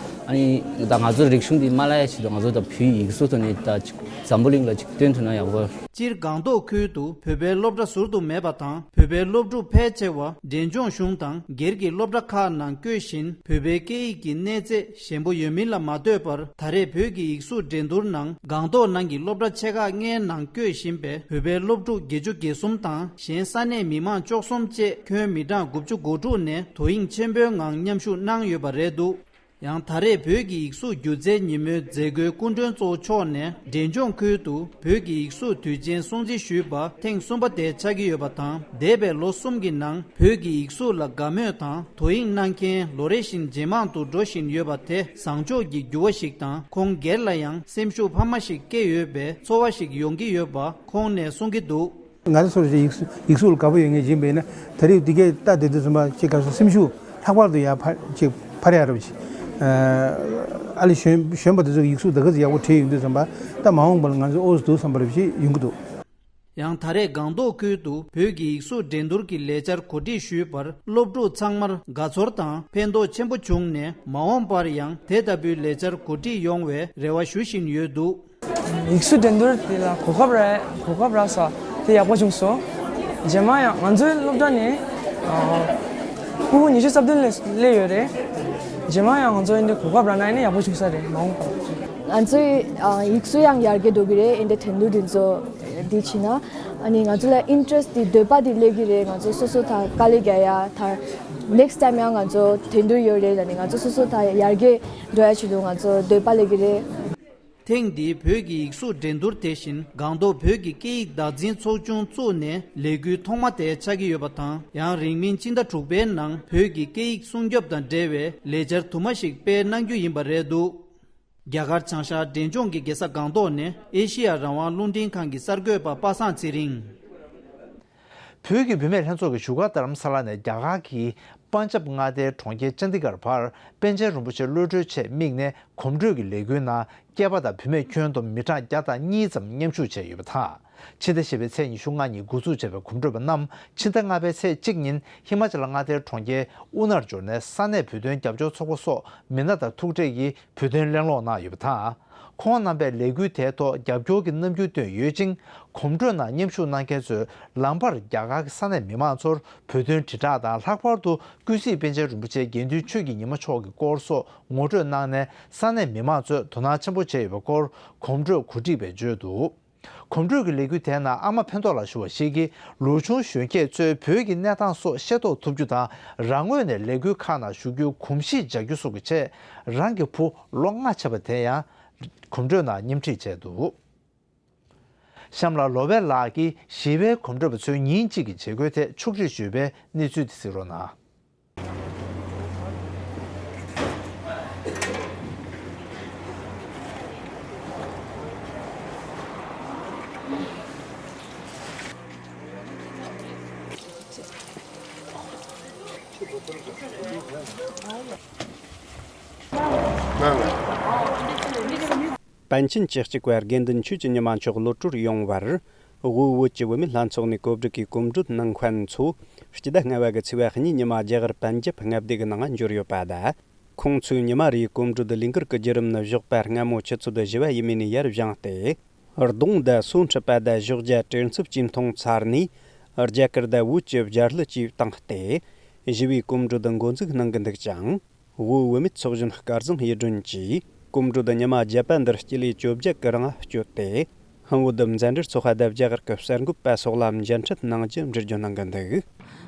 ཨ་ནི་ད་ང་ཚོ་རིག་གཞུང་འདི་མ་བརླག་ཡ་ཆེད་དུ་ང་ཚོ་ད་བོད་ཡིག་གཟུགས་ཐོག་ནས་ད་ཅིག་འཛམ་བུ་གླིང་ལ་ཅིག་སྟོན་ཐུབ་ན་ཡག་པོ། སྤྱིར་སྒང་ཏོག་ཁུལ་དུ་བོད་པའི་སློབ་གྲྭ་ཟུར་དུ་མེད་པ་དང་། བོད་པའི་སློབ་ཕྲུག་ཕལ་ཆེ་བ་འབྲས་ལྗོངས་གཞུང་དང་སྒེར་གྱི་སློབ་གྲྭ་ཁག་ནང་བསྐྱོད་བཞིན་བོད་པའི་སྐད་ཡིག་གི་གནས་ཚད་ཞན་པོ་ཡོད་མིན་ལ་མ་ལྟོས་པར། ད་རེས་བོད་ཀྱི་ཡིག་གཟུགས་འགྲན་བསྡུར་ནང་སྒང་ཏོག་ནང་གི་སློབ་གྲྭ་ཆེ་ཁག་ལྔའི་ནང་བསྐྱོད་བཞིན་པའི་བོད་པའི་སློབ་ཕྲུག་བརྒྱད་ཅུ་གྱ་གསུམ་དང་གཞན་ས་གནས་མི་མང་བཅུ་གསུམ་བཅས་ཁྱོན་མི་གྲངས་དགུ་བཅུ་གོ་དྲུག་ནས་དོ་དབྱིངས་ཆེན་པོའི་ངང་མཉམ་ཞུགས་གནང་ཡོད་པ་རེད་འདུག། ཡང་ད་རེས་བོད་ཀྱི་ཡིག་གཟུགས་སྒྱུ་རྩལ་ཉིན་མོའི་མཛད་སྒོའི་སྐུ་མགྲོན་གཙོ་བོ་མཆོག་ནས་འབྲས་ལྗོངས་ཁུལ་དུ་བོད་ཀྱི་ཡིག་གཟུགས་དུས་ཆེན་སྲུང་བརྩི་ཞུས་པ་ཐེངས་གསུམ་པ་དེ་ཆགས་ཀྱི་ཡོད་པ་དང་། འདས་པའི་ལོ་གསུམ་གྱི་ནང་བོད་ཀྱི་ཡིག་གཟུགས་ལ་དགའ་མོས་དང་དོ་དབྱིངས་གནང་མཁན་ལོ་རེ་བཞིན་ཇེ་མང་དུ་འགྲོ་བཞིན་ཡོད་པ་དེ་བཟང་ཕྱོགས་ཀྱི་འགྱུར་བ་ཞིག་དང་། ཁོང་སྒེར་ལ་ཡང་སེམས་ཤུགས་འཕར་མ་ཞིག་སྐྱེས་ཡོད་པའི་ཚོར་བ་ཞིག་ཡོང་གི་ཡོད་པ་ཁོང་ནས་གསུང་གི་འདུག། ང་ཚོ་སོ་སོའི་ཡིག་གཟུགས་ཡིག་གཟུགས་ལ་དགའ་པོ་ཡོད་མཁན་ཡིན་པ་ཡིན་ན། ད་རེས་འདི་གས་ལྟ་བསྡད་དུས་ཙམ་པ་ཅིག་ག་སོ་སེམས་ཤུགས་ལྷག་པར་དུ་ཡར་འཕར་ཅིག་འཕར་ཡག་རབ་ཅིག། ཨ་ལས་གཞོན་གཞོན་པ་དེ་ཚོ་ཡིག་གཟུགས་ད་ག་ཚོད་ཡག་པོ་བྲིས་ཡོང་དུས་ཙམ་པ་ད་མ་འོངས་པ་ལ་ང་ཚོ་ཨོ་ཙི་འདུག་བསམ་པ་རབ་ཅིག་ཡོང་གི་འདུག། ཡང་ད་རེས་སྒང་ཏོག་ཁུལ་དུ་བོད་ཀྱི་ཡིག་གཟུགས་འགྲན་བསྡུར་གྱི་ལས་འཆར་གོ་སྒྲིག་ཞུས་པར་སློབ་ཕྲུག་ཚང་མར་དགའ་ཚོར་དང་ཕན་ཐོགས་ཆེན་པོ་བྱུང་ནས། མ་འོངས་པར་ཡང་དེ་ལྟ་བུའི་ལས་འཆར་གོ་སྒྲིག་ཡོང་བའི་རེ་བ་ཞུ་བཞིན་ཡོད་འདུག། ཡིག་གཟུགས་འགྲན་བསྡུར་དེ་ལ་གོ་སྐབས་རག་གོ་སྐབས་རག་ས་དེ་ཡག་པོ་བྱུང་སོང་། རྗེས་མ་ཡང་ང་ཚོའི་སློབ་གྲྭ་ནས་ཨ་ཕྲུ་གུ་ཉི་ཤུ་རྩ་བདུན་སླེབས་སླེབས་ཡོད་རེད། རྗེས་མ་ཡང་ང་ཚོ་འདི་གོ་སྐབས་རག་ན་ཡང་ཡག་པོ་བྱུང་ས་རེད་མ་འོངས་པར། ང་ཚོའི་ཨ་ཡིག་གཟུགས་ཡང་ཡར་རྒྱས་འགྲོ་གི་རེད། འདི་འགྲན་བསྡུར་འདི་ཚོ་འདི་བྱས་ན་ཨ་ནི་ང་ཚོ་ལ་ཨིན་ཊི་རེ་སི་ཊི་འདི་འདོད་པ་འདི་སླེབས་ཀྱི་རེད། ང་ཚོ་སོ་སོ་ད་དཀའ་ལས་རྒྱག་ཡ་ད་ནེག་སི་ཊི་ཊའིམ་ཡང་ང་ཚོ་འགྲན་བསྡུར་ཡོད་རེད། ཨ་ནི་ང་ཚོ་སོ་སོ་ད་ཡར་རྒྱས་འགྲོ་ཡ་ཆེད་དུ་ང་ཚོ་འདོད་པ་སླེབས་ཀྱི་རེད། ཐེངས་འདིའི་བོད་ཀྱི་ཡིག་གཟུགས་འགྲན་བསྡུར་དེ་བཞིན་སྒང་ཏོག་བོད་ཀྱི་སྐད་ཡིག་བདག་འཛིན་ཚོགས་ཆུང་བཙུགས་ནས་ལས་འགུལ་ཐོག་མ་དེ་ཆགས་ཀྱི་ཡོད་པ་དང་། ཡང་རིང་མིན་སྤྱི་ཟླ་དྲུག་པའི་ནང་བོད་ཀྱི་སྐད་ཡིག་སྲུང་སྐྱོབ་དང་འབྲེལ་བའི་ལས་འཆར་དུ་མ་ཞིག་སྤེལ་གནང་རྒྱུ་ཡིན་པ་རེད་འདུག། རྒྱ་གར་བྱང་ཤར་འབྲས་ལྗོངས་ཀྱི་རྒྱལ་ས་སྒང་ཏོག་ནས་ཨེ་ཤེ་ཡ་རང་དབང་རླུང་འཕྲིན་ཁང་གི་གསར་འགོད་པ་པ་སངས་ཚེ་རིང་། བོད་ཀྱི་བུད་མེད་ལྷན་ཚོགས་ཀྱི་བཞུགས་སྒར་རྡ་རམ་ས་ལ་ནས་རྒྱ་གར་གྱི་པན་ཇབ་མངའ་སྡེའི་གྲོང་ཁྱེར་ཅན་དི་གར་བར་པཎ་ཆེན་རིན་པོ་ཆེ་གློད་གྲོལ་ཆེད་དམིགས་ནས་གོམ་བགྲོད་ཀྱི་ལས་འགུལ་ནང་སྐྱེས་པ་དང་བུད་མེད་ཁྱོན་བསྡོམས་མི་གྲངས་བརྒྱ་དང་གཉིས་ཙམ་མཉམ་ཞུགས་བྱས་ཡོད་པ་དང་། ཕྱི་ཟླ་བཞི་པའི་ཚེས་ཉི་ཤུ་ལྔ་ཉིན་འགོ་འཛུགས་བྱས་པའི་གོམ་བགྲོད་པ་རྣམས་ཕྱི་ཟླ་ལྔ་པའི་ཚེས་གཅིག་ཉིན་ཧི་མ་ཅལ་མངའ་སྡེའི་གྲོང་ཁྱེར་ཨུ་ནར་འབྱོར་ནས་ས་གནས་བོད་དོན་རྒྱབ་སྐྱོར་ཚོགས་པ་སོགས་མི་སྣ་དང་ཐུག་འཕྲད་ཀྱིས་བོད་དོན་གླེང་སློང་གནང་ཡོད་པ་དང་། ཁོང་རྣམ་པས་ལས་འགུལ་དེའི་ཐོག་རྒྱབ་སྐྱོར་གྱི་རྣམ་འགྱུར་བཏོན་ཡོད་ཅིང་། གོམ་བགྲོད་ནང་མཉམ་ཞུགས་གནང་མཁན་ཚོས་ལམ་བར་རྒྱ་གར་གྱི་ས་གནས་མི་མང་ཚོར་བོད་དོན་དྲིལ་བསྒྲགས་དང་། ལྷག་པར་དུ་ཀུན་གཟིགས་པཎ་ཆེན་རིན་པོ་ཆེ་དགེ་འདུན་ཆོས་ཀྱི་ཉི་མ་མཆོག་གི་སྐོར་སོགས་ངོ་སྤྲོད་གནང་ནས། ས་གནས་མི་མང་ཚོས་དོ་སྣང་ཆེན་པོ་བྱས་ཡོད་པའི་སྐོར་གོམ་བགྲོད་གོ་སྒྲིག་པས་བརྗོད་འདུག། གོམ་བགྲོད་ཀྱི་ལས་འགུལ་དེའི་ནང་ཨ་མ་ཕན་ཐོགས་ལགས་ཞུ་བ་ཞིག་གིས། ལོ་ཆུང་གཞོན་སྐྱེས་ཚོས་བོད་ཀྱི་གནས་སྟངས་སོགས་ཤེས་རྟོགས་ཐུབ་རྒྱུ་དང་། རང་ངོས་ནས་ལས་འགུལ་ཁག་ནང་ཞུགས་རྒྱུའི་གོམས་གཤིས་འཇགས་རྒྱུ་སོགས་ཀྱི་ཆེད། རང་གི་བུ་ལོ་ལྔ་བྱས་པ་དེ་ཡང་གོམ་བགྲོད་ནང་མཉམ་ཁྲིད་བྱས་འདུག། གཤམ་ལ་ལོ་པཎ་ལགས་ཀྱིས་ཞི་བའི་གོམ་བགྲོད་པ་ཚོའི་ཉིན་གཅིག་གི་བྱེད་སྒོའི་ཐད་ཕྱོགས་སྒྲིག་ཞུས་པའི་གནས་ཚུལ་དེ་གཟིགས་རོགས་གནང་། པཎ་ཆེན་བཅུ་གཅིག་པ་དགེ་འདུན་ཆོས་ཀྱི་ཉི་མ་མཆོག་གློད་གྲོལ་ཡོང་བར། དབུས་བོད་ཀྱི་བུད་མེད་ལྷན་ཚོགས་ནས་གོ་སྒྲིག་གིས་གོམ་བགྲོད་གནང་མཁན་ཚོ། སྤྱི་ཟླ་ལྔ་པ་གི་ཚེས་པ་གཉིས་ཉི་མ་རྒྱ་གར་པན་ཇབ་མངའ་སྡེ་གི་ནང་འབྱོར་ཡོད་པ་དང་། ཁོང་ཚོས་ཉི་མ་རེའི་གོམ་བགྲོད་ལས་འགུལ་གྱི་བརྒྱུད་རིམ་ནི། ཞོགས་པ་སྔ་མོ་ཆུ་ཚོད་བཞི་པ་ཡས་མས་ནས་ཡར་བཞེངས་ཏེ། གདོང་དང་སོ་འཁྲུད་པ་དང་ཞོགས་ཇ་དྲན་ཚབས་བཅས་འཐུང་ཚར་ནས། རྒྱ་གར་དང་བོད་ཀྱི་བརྒྱ་རླུ་བཅས་བཏང་སྟེ། ཞི་བའི་གོམ་བགྲོད་འགོ་འཛུགས་གནང་གི་འདུག་ཅིང་། དབུས་བུད་མེད་ཚོགས་གཞོན་སྐལ་བཟང་གཡུ་སྒྲོན་གྱིས། གོམ་བགྲོད་ཉི་མ་བརྒྱད་པ་འདིར་སྤྱི་ལེ་བཅོ་བརྒྱད་ཀྱི་རིང་བསྐྱོད་དེ། ཧིན་བོད་མཛའ་འབྲེལ་ཚོགས་པ་དང་རྒྱ་གར་གྱི་གསར་འགོད་པ་སོགས་ལ་མཇལ་འཕྲད་གནང་རྒྱུ་འགྲུལ་བཞུད་གནང་གི་འདུག།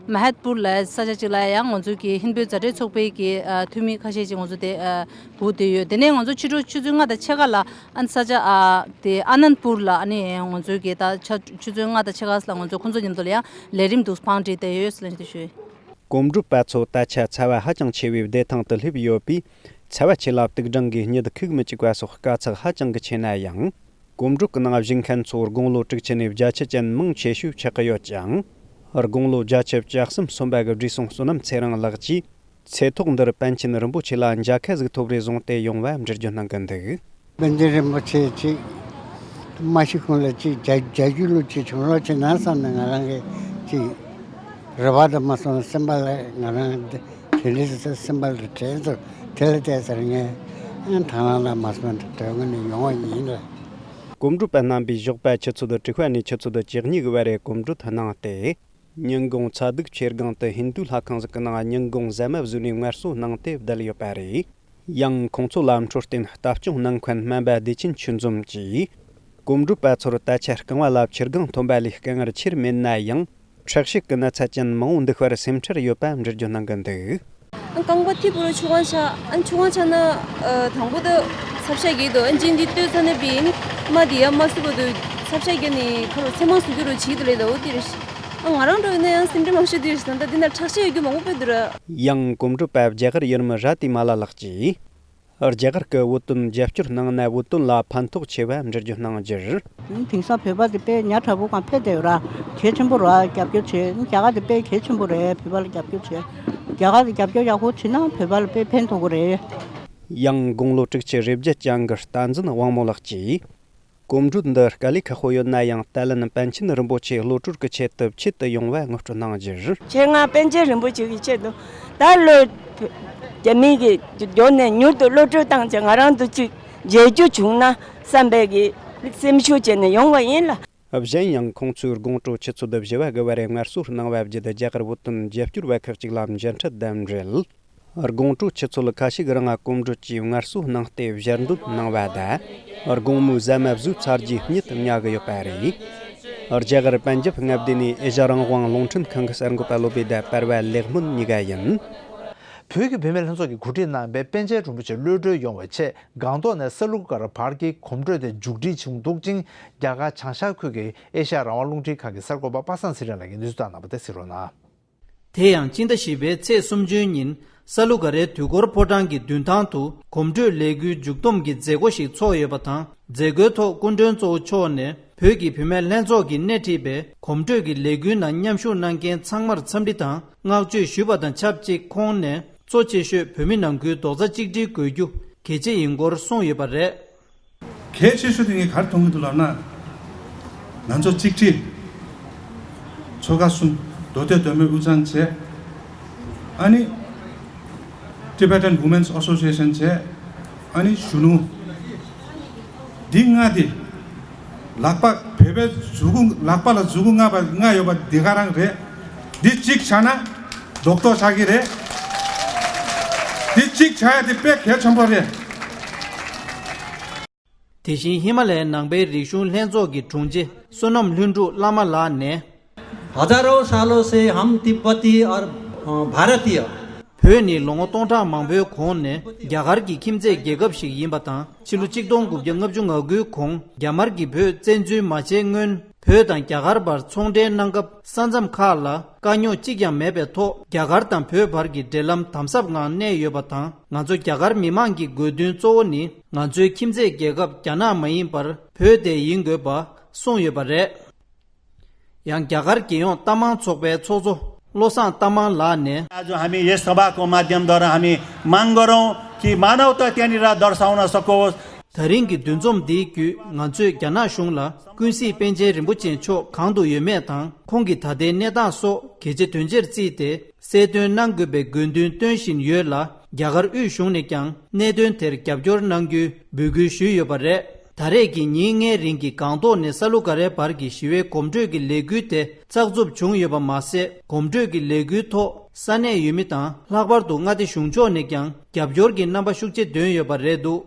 མ་ཧད་པུར་ལ་ས་ཆ་གཅིག་ལ་ཡང་ང་ཚོའི་གི་ཧིན་བོད་མཛའ་འབྲེལ་ཚོགས་པའི་གི་ཨ་འཐུས་མི་ཁ་ཤས་ཅིག་ང་ཚོ་དེ་ཨ་སྒུག་བསྡད་ཡོད། དེ་ནས་ང་ཚོ་ཕྱི་དྲོ་ཆུ་ཚོད་ལྔ་དང་ཕྱེད་ཀ་ལ་ཨ་ནི་ས་ཆ་ཨ་དེ་ཨ་ནན་པུར་ལ་ཨ་ནི་ང་ཚོའི་གི་ད་ཆ་ཆུ་ཚོད་ལྔ་དང་ཕྱེད་ཀ་ལ་ང་ཚོ་ཁོང་ཚོ་མཉམ་དུ་ལ་ཡང་ལས་རིམ་འདུག་བང་སྒྲིག་བསྡད་ཡོད་ཟེར་ལན་ཞུ། གོམ་བགྲོད་པ་ཚོ་ད་ཆ་ཚ་བ་ཧ་ཅང་ཆེ་བའི་བདེ་ཐང་དུ་སླེབས་ཡོད་པས། ཚ་བ་ཆེ་ལ་དུག་སྦྲང་གིས་གཉིད་ཁུག་མི་བཅུག་པ་སོགས་དཀའ་ཚེགས་ཧ་ཅང་གི་ཆེ་ན་ཡང་། གོམ་བགྲོད་ཀྱི་ནང་བཞུགས་མཁན་ཚོ་དགུང་ལོ་དྲུག་ཅུ་ནས་བརྒྱད་ཅུ་ཅན་མང་ཆེ་ཤོས་ཆགས་ཀྱི་ཡོད་ཅིང་། དགུང་ལོ་བརྒྱད་ཅུ་གྱ་གསུམ་སོན་པ་གི་བགྲེས་སོང་བསོད་ནམས་ཚེ་རིང་ལགས་ཀྱིས། ཚེ་ཐོག་འདིར་པཎ་ཆེན་རིན་པོ་ཆེ་ལ་མཇལ་ཁ་ཟིག་ཐོབ་རེ་བཟུང་སྟེ་ཡོང་བ་འགྲུལ་བཞུད་གནང་གི་འདུག། པཎ་ཆེན་རིན་པོ་ཆེ་ཅིག་མ་ཤི་གོང་ལ་ཅིག་མཇལ་མཇལ་རྒྱུ་ལོ་ཅིག་བྱུང་ལོ་ཅིག་ན་བསམ་ནས་ང་རང་གི་ཅིག་རེ་བ་དང་མ་སོང་སེམས་པ་ལ་ང་རང་དེ་འདྲ་ཟེར་སེམས་པ་ལ་དྲན་སོང་། དེ་ལ་བལྟས་ཚར་ངས་ཨ་དང་བླངས་ལ་མ་སོང་དོན་དངོས་ནས་ཡོང་བ་ཡིན་ལ། གོམ་བགྲོད་པ་རྣམ་པས་ཞོགས་པ་ཆུ་ཚོད་དྲུག་པ་ནས་ཆུ་ཚོད་བཅུ་གཉིས་ཀྱི་བར་རེ་གོམ་བགྲོད་གནང་སྟེ། ཉིན་གུང་ཚ་གདུག་ཆེ་སྒང་དུ་ཧིན་དུའི་ལྷ་ཁང་ཟིག་གི་ནང་ཉིན་གུང་ཟ་མ་བཟོས་ནས་ངལ་གསོ་གནང་སྟེ་བསྡད་ཡོད་པ་རེད། ཡང་ཁོང་ཚོ་ལ་འཕྲོད་བསྟེན་ལྟ་སྐྱོང་གནང་མཁན་སྨན་པ་བདེ་ཆེན་ཆོས་འཛོམས་ཀྱིས། གོམ་བགྲོད་པ་ཚོར་ད་ཆ་རྐང་བ་ལ་ཆུ་སྒང་ཐོན་པ་ལས་དཀའ་ངལ་ཆེར་མེད་ན་ཡང་། འཁྲུག་ཤུགས་ཀྱི་ན་ཚ་ཅན་མང་བོ་འདུག་པར་སེམས་ཁྲལ་ཡོད་པ་འགྲུལ་བཞུད་གནང་གི་འདུག། ཨ་རྐང་པ་མཐིལ་བུ་རུ་ཆུ་སྒང་ཆགས། ཨ་ཆུ་སྒང་ཆགས་ན་ཨ་དང་པོ་དེ་ཚབ་ཤ་རྒྱས་འདུག། ཨ་ཅིན་འདི་ལྟོས་ཚ་ནས་པིན་མ་དེ་ཡ་མ་སུ་བ་དུ་ཚབ་ཤ་རྒྱས་ནས་ཁ་རུ་ཚེ་མང་སུ་རྒྱུ་རུ་བྱིས་དུ་ལས་ད་འོ་དེ་རེད། ཨ་ང་རང་འགྲོ་ཡིན་ན་ཡང་སེམས་ཁྲལ་མང་ཤོས་དེ་རེད། ད་འདི་ན་ཁྲག་ཤ་ཡོད་རྒྱུ་མང་པོ་དཔེ་འདུག་ར། ཡང་གོམ་བགྲོད་པ་རྒྱ་གར་ཡུལ་མི་ར་ཏི་མ་ལ་ལགས་ཀྱིས། རྒྱ་གར་གྱི་བོད་དོན་རྒྱབ་སྐྱོར་གནང་ན་བོད་དོན་ལ་ཕན་ཐོགས་ཆེ་བ་འགྲུལ་བཞུད་གནང་རྒྱུར། དེང་སང་བོད་པ་དེ་དཔེ་ཉག་ཕྲ་བོ་གང་ཕེབས་བསྡད་ཡོད་ར། གལ་ཆེན་པོ་ར་རྒྱབ་སྐྱོར་བྱེད། རྒྱ་གར་དེ་དཔེ་གལ་ཆེན་པོ་རེད། བོད་པ་ལ་རྒྱབ་སྐྱོར་བྱེད། རྒྱ་གར་དེ་རྒྱབ་སྐྱོར་ཡག་པོ་བྱེད་ན་བོད་པ་ལ་དཔེ་ཕན་ཐོགས་ཀྱི་རེད། ཡང་དགུང་ལོ་དྲུག་ཅུ་རེ་བརྒྱད་ཅན་གྱི་བསྟན་འཛིན་དབང་མོ་ལགས་ཀྱིས། གོམ་བགྲོད་འདི་དཀའ་ལས་ཁག་པོ་ཡོད་ན་ཡང་། ད་ལན་པཎ་ཆེན་རིན་པོ་ཆེ་གློད་གྲོལ་གྱི་ཆེད་དུ་ཆེད་དུ་ཡོང་བ་ངོ་སྤྲོད་གནང་རྒྱུར། ཆེད་མངགས་པཎ་ཆེན་རིན་པོ་ཆེ་གི་ཆེད་དུ་ད་ལོ་རྒྱ་མི་གི་མགྱོགས་ནས་མྱུར་དུ་གློད་གྲོལ་བཏང་བྱས་ང་རང་ཚོ་གཅིག་མཇལ་རྒྱུ་བྱུང་ན་བསམ་པའི་གི་སེམས་ཤུགས་བྱས་ནས་ཡོང་བ་ཡིན་ལ། གཞན་ཡང་ཁོང་ཚོས་དགོང་དྲོ་ཆུ་ཚོད་བཞི་པ་གི་བར་ངལ་གསོ་གནང་བ་བརྒྱུད། རྒྱ་གར་བོད་དོན་རྒྱབ་སྐྱོར་བ་ཁག་ཅིག་ལ་མཇལ་འཕྲད་དང་འབྲེལ། དགོང་དྲོ་ཆུ་ཚོད་ཁ་ཤས་ཀྱི་རིང་གོམ་བགྲོད་ཀྱིས་ངལ་གསོ་གནང་སྟེ་ཞལ་འདོན་གནང་བ་དང་། དགོང་མོའི་ཟ་མ་བཟོས་ཚར་རྗེས་གཉིད་ཉལ་གི་ཡོད་པ་རེད། རྒྱ་གར་པན་ཇབ་མངའ་སྡེ་ནས་ཨེ་ཤ་རང་དབང་རླུང་འཕྲིན་ཁང་གི་གསར་འགོད་པ་བློ་བྷེ་དང་པར་བ་ལེགས་སྨོན་གཉིས་ཀ་ཡིན། བོད་ཀྱི་བུད་མེད་ལྷན་ཚོགས་ཀྱིས་གོ་སྒྲིག་གནང་བའི་པཎ་ཆེན་རིན་པོ་ཆེ་གློད་གྲོལ་ཡོང་བའི་ཆེད། སྒང་ཏོག་ནས་ས་ལུ་གར་བར་གྱི་གོམ་བགྲོད་དེ་མཇུག་སྒྲིལ་བྱུང་འདུག་ཅིང་། རྒྱ་གར་བྱང་ཤར་ཁུལ་གྱི་ཨེ་ཤ་ཡ་རང་དབང་རླུང་འཕྲིན་ཁང་གི་གསར་འགོད་པ་པ་སངས་ཚེ་རིང་ལགས་ཀྱིས་གནས་ཚུལ་བཏང་གནང་བ་དེ་གཟིགས་རོགས་གནང་། དེ་ཡང་སྤྱི་ཟླ་བཞི་པའི་ཚེས་སུམ་ཅུའི་ཉིན་ས་ལུ་ག་རའི་དུས་འཁོར་ཕོ་བྲང་གི་མདུན་ཐང་དུ་གོམ་བགྲོད་ལས་འགུལ་མཇུག་བསྡོམས་ཀྱི་མཛད་སྒོ་ཞིག་ཚོགས་ཡོད་པ་དང་། མཛད་སྒོའི་ཐོག་སྐུ་མགྲོན་གཙོ་བོ་མཆོག་ནས་བོད་ཀྱི་བུད་མེད་ལྷན་ཚོགས་ཀྱིས་སྣེ་ཁྲིད་པའི་གོམ་བགྲོད་ཀྱི་ལས་འགུལ་ནང་མཉམ་ཞུགས་གནང་མཁན་ཚང་མར་འཚམས་འདྲི་དང་བསྔགས་བརྗོད་ཞུས་པ་དང་ཆབས་ཅིག་ཁོང་ནས་གཙོ་ཆེ་ཤོས་བོད་མི་ནང་ཁུལ་རྡོག་རྩ་གཅིག་སྒྲིལ་དགོས་རྒྱུ་གལ་ཆེ་ཡིན་སྐོར་གསུངས་ཡོད་པ་རེད། གལ་ཆེ་ཤོས་དེ་ངས་ག་རེ་མཐོང་གི་འདུག་ལབ་ན། ང་ཚོ་གཅིག་སྒྲིལ། ཆོལ་ཁ་གསུམ་མདོ་སྟོད་མདོ་སྨད་དབུས་གཙང་བྱས། ཨ་ནི་Tibetan Women's Association བྱས། ཨ་ནི་གཞོན་ནུ། འདི་ལྔ་དེ། ལག་པ་བོད་པའི་མཛུ་གུ་ལག་པ་ལ་མཛུ་གུ་ལྔ་པ་ལྔ་ཡོད་པ་འདི་ག་རང་རེད། འདི་གཅིག་ཆགས་ན་རྡོག་རྡོག་ཆགས་ཀྱི་རེད། འདི་གཅིག་ཆགས་ཡ་དེ་དཔེ་གལ་ཆེན་པོ་རེད། དེ་བཞིན་ཧི་མ་ལའི་ནང་པའི་རིག་གཞུང་ལྷན་ཚོགས་ཀྱི་དྲུང་ཆེ་བསོད་ནམས་ལྷུན་གྲུབ་བླ་མ་ལགས་ནས། हजारौं सालों से हम तिब्बती और, अ, भारतीय। བོད་ནི་ལོ་ངོ་སྟོང་ཕྲག་མང་པོའི་གོང་ནས་རྒྱ་གར་གྱི་ཁྱིམ་མཚེས་རྒྱལ་ཁབ་ཞིག་ཡིན་པ་དང་། ཕྱི་ལོ་ཆིག་སྟོང་དགུ་བརྒྱ་ལྔ་བཅུ་ང་དགུའི་གོང་རྒྱ་དམར་གྱིས་བོད་བཙན་འཛུལ་མ་བྱས་སྔོན། བོད་དང་རྒྱ་གར་བར་ཚོང་འབྲེལ་གནང་སྐབས། ས་མཚམས་ཁག་ལ་དཀའ་རྙོག་གཅིག་ཀྱང་མེད་པའི་ཐོག་རྒྱ་གར་དང་བོད་བར་གྱི་འབྲེལ་ལམ་དམ་ཟབ་ངང་གནས་ཡོད་པ་དང་། ང་ཚོ་རྒྱ་གར་མི་མང་གི་དགོས་འདུན་གཙོ་བོ་ནི། ང་ཚོའི་ཁྱིམ་མཚེས་རྒྱལ་ཁབ་རྒྱ་ནག་མ་ཡིན་པར་བོད་དེ་ཡིན་དགོས་པ་གསུངས་ཡོད་པ་རེད། ཡང་རྒྱ་གར་རྒྱལ་ཡོངས་རྟ་དམག་ཚོགས་པའི་ཚོགས་གཙོ་བློ་བཟང་རྟ་དམག་ལགས་ནས། आज हामी यस सभाको माध्यमद्वारा हामी माग गरौँ कि मानवता त्यहाँनिर दर्शाउन सकोस्। ད་རིང་གི་འདུ་འཛོམས་འདིའི་བརྒྱུད། ང་ཚོས་རྒྱ་ནག་གཞུང་ལ་ཀུན་གཟིགས་པཎ་ཆེན་རིན་པོ་ཆེ་མཆོག་གང་དུ་ཡོད་མེད་དང་། ཁོང་གི་ད་ལྟའི་གནས་སྟངས་སོགས་གལ་ཆེ་དོན་ཆེར་བརྩིས་ཏེ། གསལ་སྟོན་གནང་དགོས་པའི་དགོས་འདུན་བཏོན་བཞིན་ཡོད་ལ། རྒྱ་གར་དབུས་གཞུང་ནས་ཀྱང་གནད་དོན་དེར་རྒྱབ་སྐྱོར་གནང་རྒྱུའི་འབོད་སྐུལ་ཞུས་ཡོད་པ་རེད། ད་རེས་ཀྱི་ཉིན་ལྔའི་རིང་གི་སྒང་ཏོག་ནས་ས་ལུ་ག་རའི་བར་གྱི་ཞི་བའི་གོམ་བགྲོད་ཀྱི་ལས་འགུལ་དེ་ཚགས་ཚུད་བྱུང་ཡོད་པ་མ་ཟད། གོམ་བགྲོད་ཀྱི་ལས་འགུལ་ཐོག་ས་གནས་ཡུལ་མི་དང་། ལྷག་པར་དུ་མངའ་སྡེ་གཞུང་ཕྱོགས་ནས་ཀྱང་རྒྱབ་སྐྱོར་གྱི་རྣམ་པ་ཤུགས་ཆེ་བཏོན་ཡོད་པ་རེད་འདུག།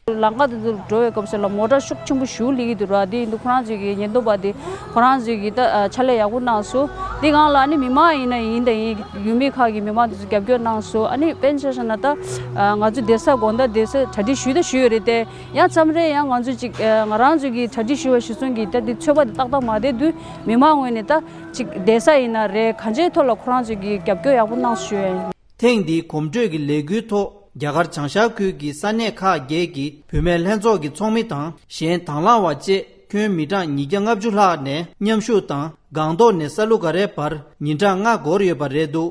ལམ་ཁ་དེ་ཚོ་འགྲོ་བའི་སྐབས་སུ་ལ་མོ་ཊ་ཤུགས་ཆེན་པོ་ཞེ་པོ་སླེབས་ཀྱི་འདུག་ར། དེ་ཡིན་དུས་ཁོ་རང་ཚོས་ཀྱི་ཉེན་རྟོག་པ་དེ་ཁོ་རང་ཚོས་ཀྱི་ད་ཕྱག་ལས་ཡག་པོ་གནང་སོང་། དེ་སྒང་ལ་ཨ་ནི་མི་མང་ཡིན་ན་ཡིན་དང་ཡིན། ཡུལ་མི་ཁག་གི་མི་མང་དེ་ཚོ་རྒྱབ་སྐྱོར་གནང་སོང་། ཨ་ནི་དཔེར་ན་ཆ་བཞག་ན་ད་ང་ཚོ་བསྡད་ས་དགོང་དག་བསྡད་ས་གྲ་སྒྲིག་ཞུས་ད་ཞུས་ཡོད་རེད་དེ། ཡང་མཚམས་རེ་ཡང་ང་ཚོ་ཅིག་ང་རང་ཚོས་ཀྱི་གྲ་སྒྲིག་ཞུས་པ་གཞིར་བཟུང་གི་ད་དེ་ཚོད་དཔག་དེ་ཏག་ཏག་མ་བསྡད་དུས། མི་མང་ངོས་ནས་ད་ཅིག་བསྡད་ས་ཡིན་ན་རེད། གང་ཅིའི་ཐོག་ལ་ཁོ་རང་ཚོས་ཀྱི་རྒྱབ་སྐྱོར་ཡག་པོ་གནང་སོང་ཞུ་ཡ་ཡིན། ཐེངས་འདིའི་གོམ་བགྲོད་ཀྱི་ལས་འགུལ་ཐོག་རྒྱ་གར་བྱང་ཤར་ཁུལ་གྱི་ས་གནས་ཁག་བརྒྱད་ཀྱི་བུད་མེད་ལྷན་ཚོགས་ཀྱི་ཚོགས་མི་དང་། གཞན་དང་བླངས་པ་བཅས་ཁྱོན་མི་གྲངས་ཉིས་བརྒྱ་ལྔ་བཅུ་ལྷག་ནས་མཉམ་ཞུགས་དང་། སྒང་ཏོག་ནས་ས་ལུ་ག་རའི་བར་ཉིན་གྲངས་ལྔ་འགོར་ཡོད་པ་རེད་འདུག།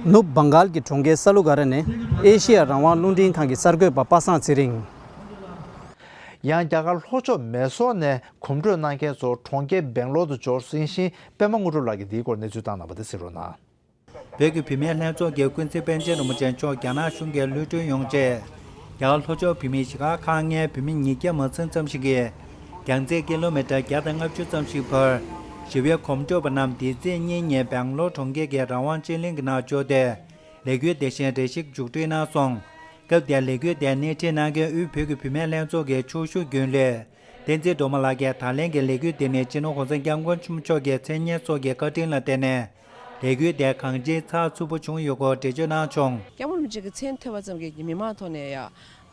ནུབ་བང་གཱལ་གྱི་གྲོང་ཁྱེར་ས་ལུ་ག་ར་ནས་ཨེ་ཤེ་ཡ་རང་དབང་རླུང་འཕྲིན་ཁང་གི་གསར་འགོད་པ་པ་སངས་ཚེ་རིང་། ཡང་རྒྱ་གར་ལྷོ་ཕྱོགས་མེ་སོར་ནས་གོམ་བགྲོད་གནང་མཁན་ཚོ་གྲོང་ཁྱེར་སྦེང་ལོར་དུ་འབྱོར་ཟིན་ཞིང་། པད་མ་དངོས་གྲུབ་ལགས་ཀྱིས་འདིའི་སྐོར་གནས་ཚུལ་བཏང་གནང་བ་དེ་གཟིགས་རོགས་གནང་། བོད་ཀྱི་བུད་མེད་ལྷན་ཚོགས་ཀྱི་ཀུན་གཟིགས་པཎ་ཆེན་རིན་པོ་ཆེ་མཆོག་རྒྱ་ནག་གཞུང་གིས་གློད་གྲོལ་ཡོང་རྗེས། རྒྱ་གར་ལྷོ་ཕྱོགས་བོད་མིའི་གཞིས་ཆགས་ཁག་ལྔའི་བུད་མེད་ཉིས་བརྒྱ་མ་ཟིན་ཙམ་ཞིག་གིས། རྒྱང་ཚད་ཀི་ལོ་མི་ཊར་བརྒྱ་དང་ལྔ་བཅུ་ཙམ་ཞིག་བར། ཞི་བའི་གོམ་བགྲོད་པ་རྣམས་འདི་ཚེས་གཉིས་ཉིན་སྦེང་ལོར་གྲོང་ཁྱེར་གྱི་རང་དབང་སྤྱི་གླིང་གི་ནང་འབྱོར་ཏེ། ལས་འགུལ་དེ་བཞིན་རེ་ཞིག་མཇུག་སྒྲིལ་གནང་སོང་། སྐབས་དེར་ལས་འགུལ་དེར་སྣེ་ཁྲིད་གནང་མཁན་དབུས་བོད་ཀྱི་བུད་མེད་ལྷན་ཚོགས་ཀྱི་ཚོགས་གཞོན་རྒྱུན་ལས་བསྟན་འཛིན་སྒྲོལ་མ་ལགས་ཀྱིས། ད་ལན་གྱི་ལས་འགུལ་དེ་ནི་སྤྱི་ནོར་༸གོང་ས་༸སྐྱབས་མགོན་ཆེན་པོ་མཆོག་གི་མཚན་སྙན་སོགས་ཀྱི་བཀའ་དྲིན་ལ་བརྟེན་ནས། ལས་འགུལ་དེ་གང་ཅིའི་ཚགས་ཚུད་པོ་བྱུང་ཡོད་སྐོར་འགྲེལ་བརྗོད་གནང་བྱུང་། སྐྱབས་མགོན་རིན་པོ་ཆེ་གི་མཚན་ཐོས་པ་ཙམ་གྱིས་མི་མང་ཐོག་ནས་ཡ།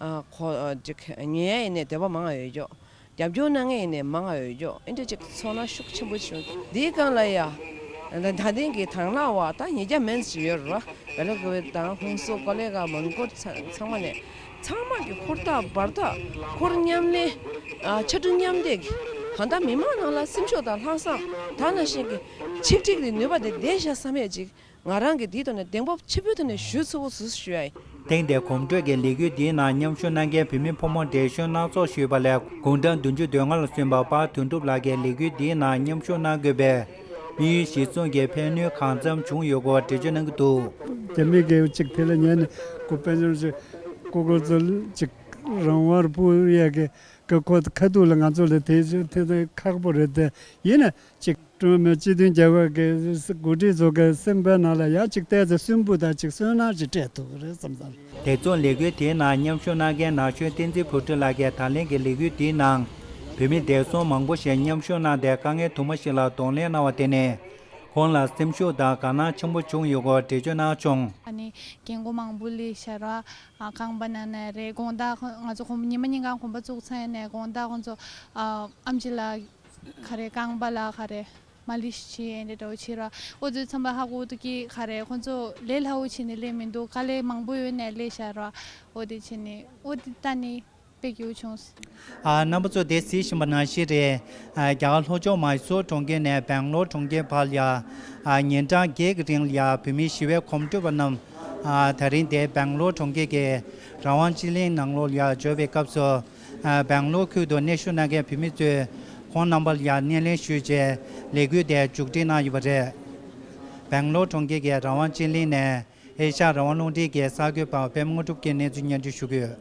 ཨ། གོ། ཨ། ཅིག་ཉན་ཡ་ཡིན་ནའི་འདོད་པ་མང་ང་ཡོད་ཀྱོག། རྒྱབ་སྐྱོར་གནང་མཁན་ཡིན་ནའི་མང་ང་ཡོད་ཀྱོག། ཨེ་འདྲ་ཅིག་ཚོར་སྣང་ཤུགས་ཆེན་པོ་བྱུང་། འདིའི་སྒང་ལ་ཡ། ད་ད་ཐེངས་ཀྱི་དང་བླངས་པ་ད་ཉིས་བརྒྱ་མན་ཙམ་ཡོད་རེད་བ། སྦེ་ལ་ཀུ་བེ་དང་ཧུན་སུར་ཀོ་ལེ་གྷལ་མོན་གྷོ་ཚང་མ་ནས། ཚང་མ་གི་ཧུར་ཐག་འབད་ཐག་ཧུར་མཉམ་ལས། ཨ། ཕྱར་གྲུ་མཉམ་འདེགས་ཀྱིས་གང་ལྟར་མི་མང་ནང་ལ་སེམས་ཤུགས་དང་ལྷག་བསམ། ད་ནང་བཞིན་གྱི་ཆིག་སྒྲིལ་གྱི་ནུས་པ་དེ་ལྡན་ཤག་བསམ་ཡས་ཅིག་ང་རང་གིས་འདིའི་ཐོག་ནས་གདེང་སྤོབས་ཆེན་པོའི་ཐོག་ནས་ཞུ་ཚུགས་སུ་ཞུ་ཡ་ཡིན། ཐེངས་འདིའི་གོམ་བགྲོད་ཀྱི་ལས་འགུལ་འདིའི་ནང་མཉམ་ཞུགས་གནང་མཁན་བུད་མེད་ཕོ་མོ་བགྲེས་གཞོན་སྣ་ཚོགས་ཞུས་པ་ལས། དགུང་གྲངས་བདུན་ཅུ་དོན་ལྔ་ལ་སོན་པ་པ་དོན་གྲུབ་ལགས་ཀྱིས་ལས་འགུལ་འདིའི་ནང་མཉམ་ཞུགས་གནང་དགོས་པའི་དམིགས་ཡུལ་གཞིར་བཟུང་གིས་ཕན་ནུས་གང་འཚམ་བྱུང་ཡོད་སྐོར་འགྲེལ་བརྗོད་གནང་གི་འདུག། རྒྱ་མི་གིས་ཅིག་དེ་ལ་ཉན་ནས་ཁོ་དཔལ་འབྱོར་ཅིག་ཀོ་ཀོ་ཚོ་ཅིག་རང་དབང་སྤུ་ཡ་གི་ཀ་ཁོ་ཁ་ཐུག་ལ་ང་ཚོ་ལ་དེ་དེ་དེ་ཁག་པོ་རེད་དེ། ཡིན་ན་ཅིག་ཀྲུང་མི་སྤྱི་མཐུན་རྒྱལ་ཁབ་ཀྱི་འགོ་ཁྲིད་ཚོ་གི་སེམས་པའི་ནང་ལ་ཡང་ཅིག་བལྟས་ཚེ་སུན་པོ་དང་ཅིག་སུན་སྣང་ཅིག་སྤྲད་ཐུབ་རེད་བསམ་ས་རེད། དེ་མཚུངས་ལས་འགུལ་དེའི་ནང་མཉམ་ཞུགས་གནང་མཁན་ན་གཞོན་བསྟན་འཛིན་བུ་ཕྲུག་ལགས་ཀྱིས་ད་ལན་གྱི་ལས་འགུལ་འདིའི་ནང་བུད་མེད་བགྲེས་སོང་མང་པོ་ཞིག་མཉམ་ཞུགས་གནང་སྟེ། དཀའ་ངལ་དུ་མ་ཞིག་ལ་གདོང་ལེན་གནང་བ་དེ་ནི་ཁོང་ལ་སེམས་ཤུགས་དང་དགའ་སྣང་ཆེན་པོ་བྱུང་ཡོད་སྐོར་འགྲེལ་བརྗོད་གནང་བྱུང་། ཨ་ནི་རྒན་རྒོན་མང་པོ་སླེབས་ཤག་ར། ཨ། རྐང་པ་ན་ན་རེད། དགོང་དག་ང་ཚོ་གོམ་ཉི་མ་གཉིས་གང་གོམ་པ་བཙུགས་ཚར་ནས། དགོང་དག་ཁོང་ཚོ། ཨ། ཨེམ་ཆི་ལ་ག་རེ་རྐང་པ་ལ་ག་རེ་མ་ལི་ཤི་བྱེད་ཡས་འདྲ་བོ་བྱེད་ར། འོ་དེ་ཚང་མ་ཧ་གོ་ཐུབ་ཀྱི་ག་རེ། ཁོང་ཚོ་ལས་སླ་བོ་བྱས་ནས་སླེབས་མི་འདུག། དཀའ་ལས་མང་པོ་ཡོད་ནས་སླེབས་ཤག་ར། འོ་དེ་བྱས་ནས་འོ་དེ་ལྟ་ནི་དཔེ་སྐྱིད་པོ་བྱུང་། ཨ། རྣམ་པ་ཚོ་དེ་གཟིགས་བཞིན་པ་ནང་བཞིན་རེད། ཨ། རྒྱ་གར་ལྷོ་ཕྱོགས་མཱི་སོར་གྲོང་ཁྱེར་ནས་སྦེང་ལོར་གྲོང་ཁྱེར་བར་ལ་ཡ། ཨ། ཉིན་གྲངས་བརྒྱད་ཀྱི་རིང་ལ་ཡ་བོད་མིའི་ཞི་བའི་གོམ་བགྲོད་པ་རྣམས། ཨ། ད་རིང་དེ་སྦེང་ལོར་གྲོང་ཁྱེར་གྱི་རང་དབང་སྤྱི་གླིང་ནང་ལོགས་ལ་ཡ་འབྱོར་བའི་སྐབས་སུ། ཨ། སྦེང་ལོར་ཁུལ་དུ་གནས་བཞུགས་གནང་མཁན་བོད་མི་ཚོས་ཁོང་རྣམ་པ་ལ་ཡ་སྣེ་ལེན་ཞུས་རྗེས་ལས་འགུལ་དེ་མཇུག་སྒྲིལ་གནང་ཡོད་པ་རེད། སྦེང་ལོར་གྲོང་ཁྱེར་གྱི་རང་དབང་སྤྱི་གླིང་ནས་ཨེ་ཤ་ཡ་རང་དབང་རླུང་འཕྲིན་གྱི་གསར་འགོད་པ་པད་མ་དངོས་གྲུབ་ཀྱིས་གནས་ཚུལ་སྙན་སྒྲོན་ཞུ་གི་ཡོད།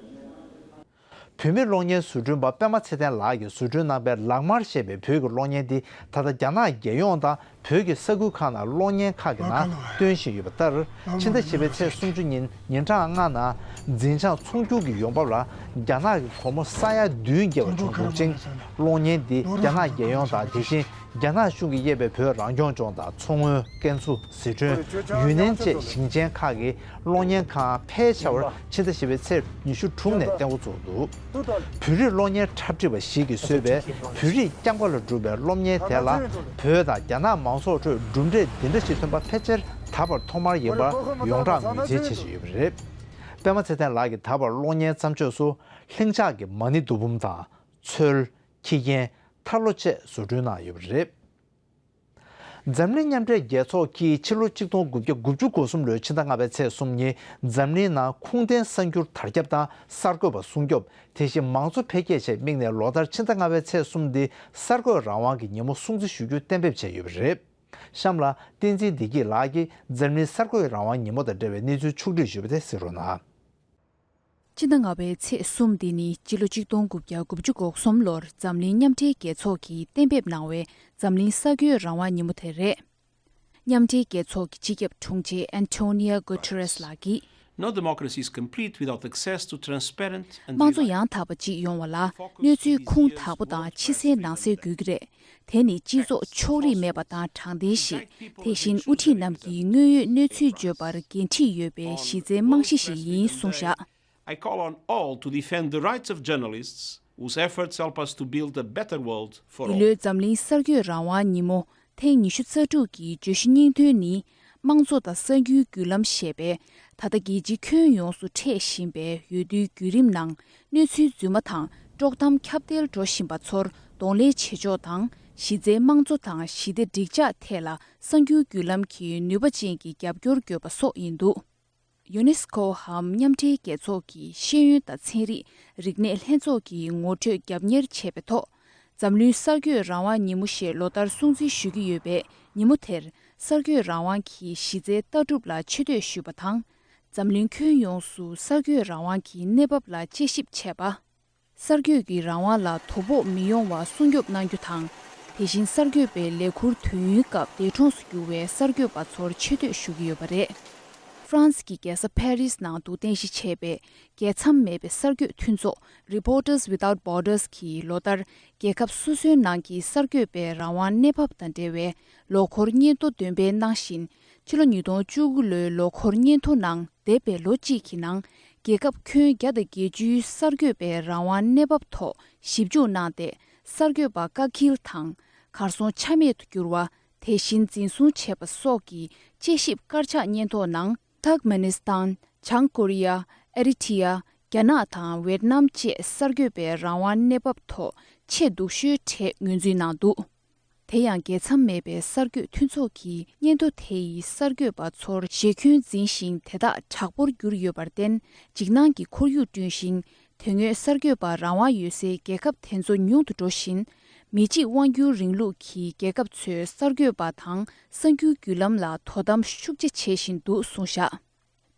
བོད་མིའི་གློག་བརྙན་བཟོ་སྐྲུན་པ་པད་མ་ཚེ་བརྟན་ལགས་ཀྱིས་བཟོ་སྐྲུན་གནང་པའི་ལག་དམར་ཞེས་པའི་བོད་ཀྱི་གློག་བརྙན་འདི་ད་ལྟ་རྒྱ་ནག་རྒྱལ་ཡོངས་དང་བོད་ཀྱི་ས་ཁུལ་ཁག་ནང་གློག་བརྙན་ཁག་གི་ནང་སྟོན་བཞིན་ཡོད་པ་ལྟར། ཕྱི་ཟླ་བཞི་པའི་ཚེས་སུམ་ཅུ་ཉིན་ཉིན་གྲངས་ལྔ་ནང་འཛིན་བྱང་ཚོང་སྒྱུར་གྱི་ཡོང་འབབ་ལ་རྒྱ་ནག་གི་སྒོར་མོ་ས་ཡ་བདུན་བརྒལ་བ་བྱུང་འདུག་ཅིང་། གློག་བརྙན་འདི་རྒྱ་ནག་རྒྱལ་ཡོངས་དང་དེ་བཞིན་རྒྱ་ནག་གཞུང་གིས་དབྱེ་བའི་བོད་རང་སྐྱོང་ལྗོངས་དང་མཚོ་སྔོན། ཀན་སུའུ། ཟི་ཁྲོན། ཡུན་ནན་བཅས་ཞིང་ཆེན་ཁག་གི་གློག་བརྙན་ཁང་ཕལ་ཆེ་བར་ཕྱི་ཟླ་བཞི་པའི་ཚེས་ཉི་ཤུ་དྲུག་ནས་གཏན་འགོ་བཙུགས་འདུག་བོད་རིགས་གློག་བརྙན་འཁྲབ་ཁྲིད་པ་ཞིག་གིས་བཟོས་པའི་བོད་རིགས་སྐྱབས་མགོན་ལ་བསྒྲུབས་པའི་གློག་བརྙན་དེ་ལ་བོད་དང་རྒྱ་ནག་མང་ཚོགས་ཁྲོད་གྲུབ་འབྲས་འདི་འདྲ་ཞིག་ཐོན་པ་ཕལ་ཆེར་ད་བར་ཐོག་མར་ཡིན་པར་ཡོངས་གྲགས་ངོས་འཛིན་བྱེད་བཞིན་ཡོད་པ་རེད། པད་མ་ཚེ་བརྟན་ལགས་ཀྱིས་ད་བར་གློག་བརྙན་བརྩམས་ཆོས་སུ་ལྷིང་འཇགས་ཀྱི་མ་ཎི་རྡོ་འབུམ་དང་། ཚོལ། ཁྱི་རྒན། ཐར་ལོ་བཅས་བཟོ་སྐྲུན་གནང་ཡོད་པ་རེད། འཛམ་གླིང་མཉམ་འབྲེལ་རྒྱལ་ཚོགས་ཀྱིས་ཕྱི་ལོ་ཆིག་སྟོང་དགུ་བརྒྱ་དགུ་བཅུ་གོ་གསུམ་ལོའི་ཕྱི་ཟླ་ལྔ་པའི་ཚེས་གསུམ་ཉིན་འཛམ་གླིང་ནང་ཁུངས་ལྡན་གསར་འགྱུར་དར་ཁྱབ་དང་གསར་འགོད་པ་སྲུང་སྐྱོབ། དེ་བཞིན་མང་གཙོ་འཕེལ་རྒྱས་ཆེད་དམིགས་ནས་ལོ་ལྟར་ཕྱི་ཟླ་ལྔ་པའི་ཚེས་གསུམ་འདི་གསར་འགོད་རང་དབང་གི་ཉིན་མོ་སྲུང་བརྩི་ཞུ་རྒྱུ་གཏན་འབེབས་བྱས་ཡོད་པ་རེད། གཤམ་ལ་བསྟན་འཛིན་བདེ་སྐྱིད་ལགས་ཀྱིས་འཛམ་གླིང་གསར་འགོད་རང་དབང་ཉིན་མོ་དང་འབྲེལ་བའི་གནས་ཚུལ་ཕྱོགས་བསྒྲིགས་ཞུས་པ་དེ་གཟིགས་རོགས་གནང་། སྤྱི་ཟླ་ལྔ་པའི་ཚེས་གསུམ་འདི་ནི་སྤྱི་ལོ་ཆིག་སྟོང་དགུ་བརྒྱ་དགུ་བཅུ་གོ་གསུམ་ལོར་འཛམ་གླིང་མཉམ་འབྲེལ་རྒྱལ་ཚོགས་ཀྱིས་གཏན་འབེབས་གནང་བའི་འཛམ་གླིང་གསར་འགོད་རང་དབང་ཉིན་མོ་དེ་རེད། མཉམ་འབྲེལ་རྒྱལ་ཚོགས་ཀྱི་སྤྱི་ཁྱབ་དྲུང་ཆེ་ཨན་ཏོ་ནི་ཡ་གུ་ཏེ་རེས་ལགས་ཀྱིས། No democracy is complete without access to transparent and དམངས་གཙོ་reliable ཡང་དག་པ་ཅིག་ཡོང་བ་ལ་གནས་ཚུལ་ཁུངས་དག་པོ་དང་ཕྱི་གསལ་ནང་གསལ་དགོས་ཀྱི་རེད། དེ་ནི་སྤྱི་ཚོགས་ཕྱོགས་རིས་མེད་པ་དང་དྲང་བདེན་ཞིག་དེ་བཞིན་དབུ་ཁྲིད་རྣམས་ཀྱིས་དངོས་ཡོད་གནས་ཚུལ་བརྗོད་པར་འགན་འཁྲི་ཡོད་པའི་གཞི་རྩའི་རྨང་གཞི་ཞིག་ཡིན་གསུངས་བཞག I call on all to defend the rights of journalists whose efforts help us to build a better world for འདི་all. ལོའི་འཛམ་གླིང་གསར་འགོད་རང་དབང་ཉིན་མོ་ཐེངས་ཉི་ཤུ་རྩ་དྲུག་གི་བརྗོད་གཞི་སྙིང་དོན་ནི། དམངས་གཙོ་དང་གསར་འགྱུར་བརྒྱུད་ལམ་ཞེས་པའི་ད་ལྟ་རྒྱལ་སྤྱི་ཁྱོན་ཡོངས་སུ་འཕྲད་བཞིན་པའི་འོས་བསྡུའི་བརྒྱུད་རིམ་ནང་གནས་ཚུལ་རྫུན་མ་དང་དཀྲོག་གཏམ་ཁྱབ་གདལ་འགྲོ་བཞིན་པ་ཚོར་གདོང་ལེན་བྱེད་ཕྱོགས་དང་། གཞི་རྩའི་དམངས་གཙོ་དང་ཞི་བདེ་འགྲིག་འཇགས་ཐད་ལ་གསར་འགྱུར་བརྒྱུད་ལམ་གྱི་ནུས་པ་ཅན་གྱི་རྒྱབ་སྐྱོར་དགོས་པ་སོགས་ཡིན་འདུག་ཡུ་ནེ་སི་ཀོའམ་མཉམ་འབྲེལ་རྒྱལ་ཚོགས་ཀྱི་ཤེས་ཡོན་དང་ཚན་རིག་རིག་གནས་ལྷན་ཚོགས་ཀྱིས་ངོ་སྤྲོད་རྒྱབ་གཉེར་བྱས་པའི་ཐོག་འཛམ་གླིང་གསར་འགོད་རང་དབང་ཉིན་མོ་ཞེས་ལོ་ལྟར་སྲུང་བརྩི་ཞུ་གི་ཡོད་པས། ཉིན་མོ་དེར་གསར་འགོད་རང་དབང་གི་གཞི་རྩའི་ལྟ་གྲུབ་ལ་ཆེ་བསྟོད་ཞུས་པ་དང་། འཛམ་གླིང་ཁྱོན་ཡོངས་སུ་གསར་འགོད་རང་དབང་གི་གནས་བབ་ལ་དཔྱད་ཞིབ་བྱས་པ། གསར་འགོད་ཀྱི་རང་དབང་ལ་དོ་ཕོག་མི་ཡོང་བ་སྲུང་སྐྱོབ་གནང་རྒྱུ་དང་། དེ་བཞིན་གསར་འགོད་པའི་ལས་ཁུར་དུས་ཡུན་སྐབས་འདས་གྲོངས་སུ་གྱུར་བའི་གསར་འགོད་པ་ཚོར་ཆེ་བསྟོད་ཞུ་གི་ཡོད་པ་རེད། ཧྥ་རན་སི་གི་རྒྱལ་ས་ཕ་རིས་ནང་དུ་རྟེན་གཞི་བྱས་པའི་རྒྱལ་མཚམས་མེད་པའི་གསར་འགོད་མཐུན་ཚོགས་Reporters Without Borders གིས་ལོ་ལྟར་རྒྱལ་ཁབ་སོ་སོའི་ནང་གི་གསར་འགོད་པའི་རང་དབང་གནས་བབ་དང་འབྲེལ་བའི་ལོ་འཁོར་སྙན་ཐོ་འདོན་སྤེལ་གནང་བཞིན། ཕྱི་ལོ་ཉིས་སྟོང་བཅུ་དགུ་ལོའི་ལོ་འཁོར་སྙན་ཐོ་ནང་། འདས་པའི་ལོ་གཅིག་གི་ནང་རྒྱལ་ཁབ་ཁྱོན་བརྒྱ་དང་བརྒྱད་ཅུའི་གསར་འགོད་པའི་རང་དབང་གནས་བབ་ཐོག་ཞིབ་འཇུག་གནང་སྟེ། གསར་འགོད་པ་བཀག་སྐྱིལ་དང་། གར་སོང་ཆ་མེད་དུ་གྱུར་བ། དེ་བཞིན་འཛིན་བཟུང་བྱས་པ་སོགས་ཀྱི་དཔྱད་ཞིབ་དཀར་ཆག་སྙན་ཐོ་ནང་། ཐར་ཀ་མེ་ནི་སི་ཐན། བྱང་ཀོ་རི་ཡ། ཨེ་རི་ཐི་ཡ། རྒྱ་ནག་དང་ཝེ་ཏི་ནམ་བཅས་གསར་འགོད་པའི་རང་དབང་གནས་བབ་ཐོག་ཆེས་སྡུག་ཤོས་གྲས་ངོས་འཛིན་གནང་འདུག་དེ་ཡང་རྒྱལ་མཚམས་མེད་པའི་གསར་འགོད་མཐུན་ཚོགས་ཀྱིས་སྙན་ཐོ་དེ་ཡིས་གསར་འགོད་པ་ཚོར་ཞེ་འཁོན་འཛིན་ཞིང་དེ་དག་དྲག་པོར་གྱུར་ཡོད་པར་བརྟེན། འཇིགས་སྣང་གི་ཁོར་ཡུག་བསྐྲུན་ཞིང་། དོན་དངོས་གསར་འགོད་པར་རང་དབང་ཡོད་སའི་རྒྱལ་ཁབ་དེ་ཚོ་ཉུང་དུ་འགྲོ་བཞིན། མི་གཅིག་དབང་སྒྱུར་རིང་ལུགས་ཀྱིས་རྒྱལ་ཁབ་ཚོའི་གསར་འགོད་པ་དང་གསར་འགྱུར་བརྒྱུད་ལམ་ལ་དོ་དམ་ཤུགས་ཆེ་བྱེད་བཞིན་འདུག་གསུངས་བཞག་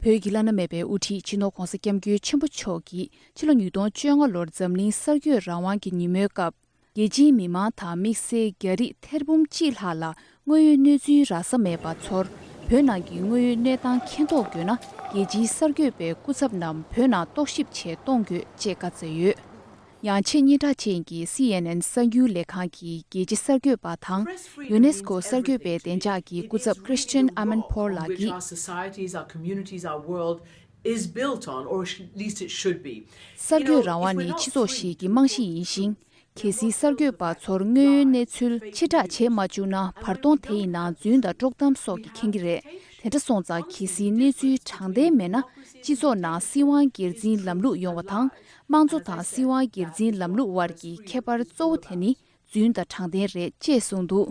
བོད་ཀྱི་བླ་ན་མེད་པའི་དབུ་ཁྲིད་སྤྱི་ནོར་༧གོང་ས་༧སྐྱབས་མགོན་ཆེན་པོ་མཆོག་གིས་ཕྱི་ལོ་ཉིས་སྟོང་བཅོ་ལྔ་ལོར་འཛམ་གླིང་གསར་འགོད་རང་དབང་གི་ཉིན་མོའི་སྐབས། རྒྱལ་སྤྱིའི་མི་མང་དང་དམིགས་བསལ་རྒྱ་རིགས་ཐེར་འབུམ་གཅིག་ལྷག་ལ་དངོས་ཡོད་གནས་ཚུལ་རག་ས་མེད་པ་ཚོར། བོད་ནང་གི་དངོས་ཡོད་གནས་སྟངས་མཁྱེན་རྟོགས་དགོས་ན། རྒྱལ་སྤྱིའི་གསར་འགོད་པའི་སྐུ་ཚབ་རྣམས་བོད་ནང་རྟོག་ཞིབ་ཆེད་གཏོང་དགོས་ཅེས་བཀའ་སྩལ་ཡོད། ཡང་ཆེས་སྙན་གྲགས་ཅན་གྱི་སི་ཨེན་ཨེན་གསར་འགྱུར་ལས་ཁང་གི་རྒྱལ་སྤྱི་གསར་འགོད་པ་དང་ཡུ་ནེ་སི་ཀོ་གསར་འགོད་པའི་བདེ་འཇགས་ཀྱི་སྐུ་ཚབ་Christian Amanpour ལགས་ཀྱིས། གསར་འགོད་རང་དབང་ནི་སྤྱི་ཚོགས་ཤིག་གི་རྨང་གཞི་ཡིན་ཞིང་། གལ་སྲིད་གསར་འགོད་པ་ཚོར་དངོས་ཡོད་གནས་ཚུལ་ཕྱིར་བསྒྲགས་བྱེད་མ་བཅུག་ན། བར་སྟོང་དེ་ཡི་ནང་རྫུན་དང་དཀྲོག་གཏམ་སོགས་ཀྱིས་ཁེངས་ཀྱི་རེད། དེ་འདྲ་སོང་ཙང་། གལ་སྲིད་གནས་ཚུལ་དྲང་བདེན་མེད་ན། སྤྱི་ཚོགས་ནང་སྲིད་དབང་སྒེར་འཛིན་ལམ་ལུགས་ཡོང་བ་དང་། དམངས་གཙོ་དང་སྲིད་དབང་སྒེར་འཛིན་ལམ་ལུགས་དབར་གྱི་ཁྱད་པར་གཙོ་བོ་དེ་ནི་རྫུན་དང་དྲང་བདེན་རེད་ཅེས་གསུངས་འདུག་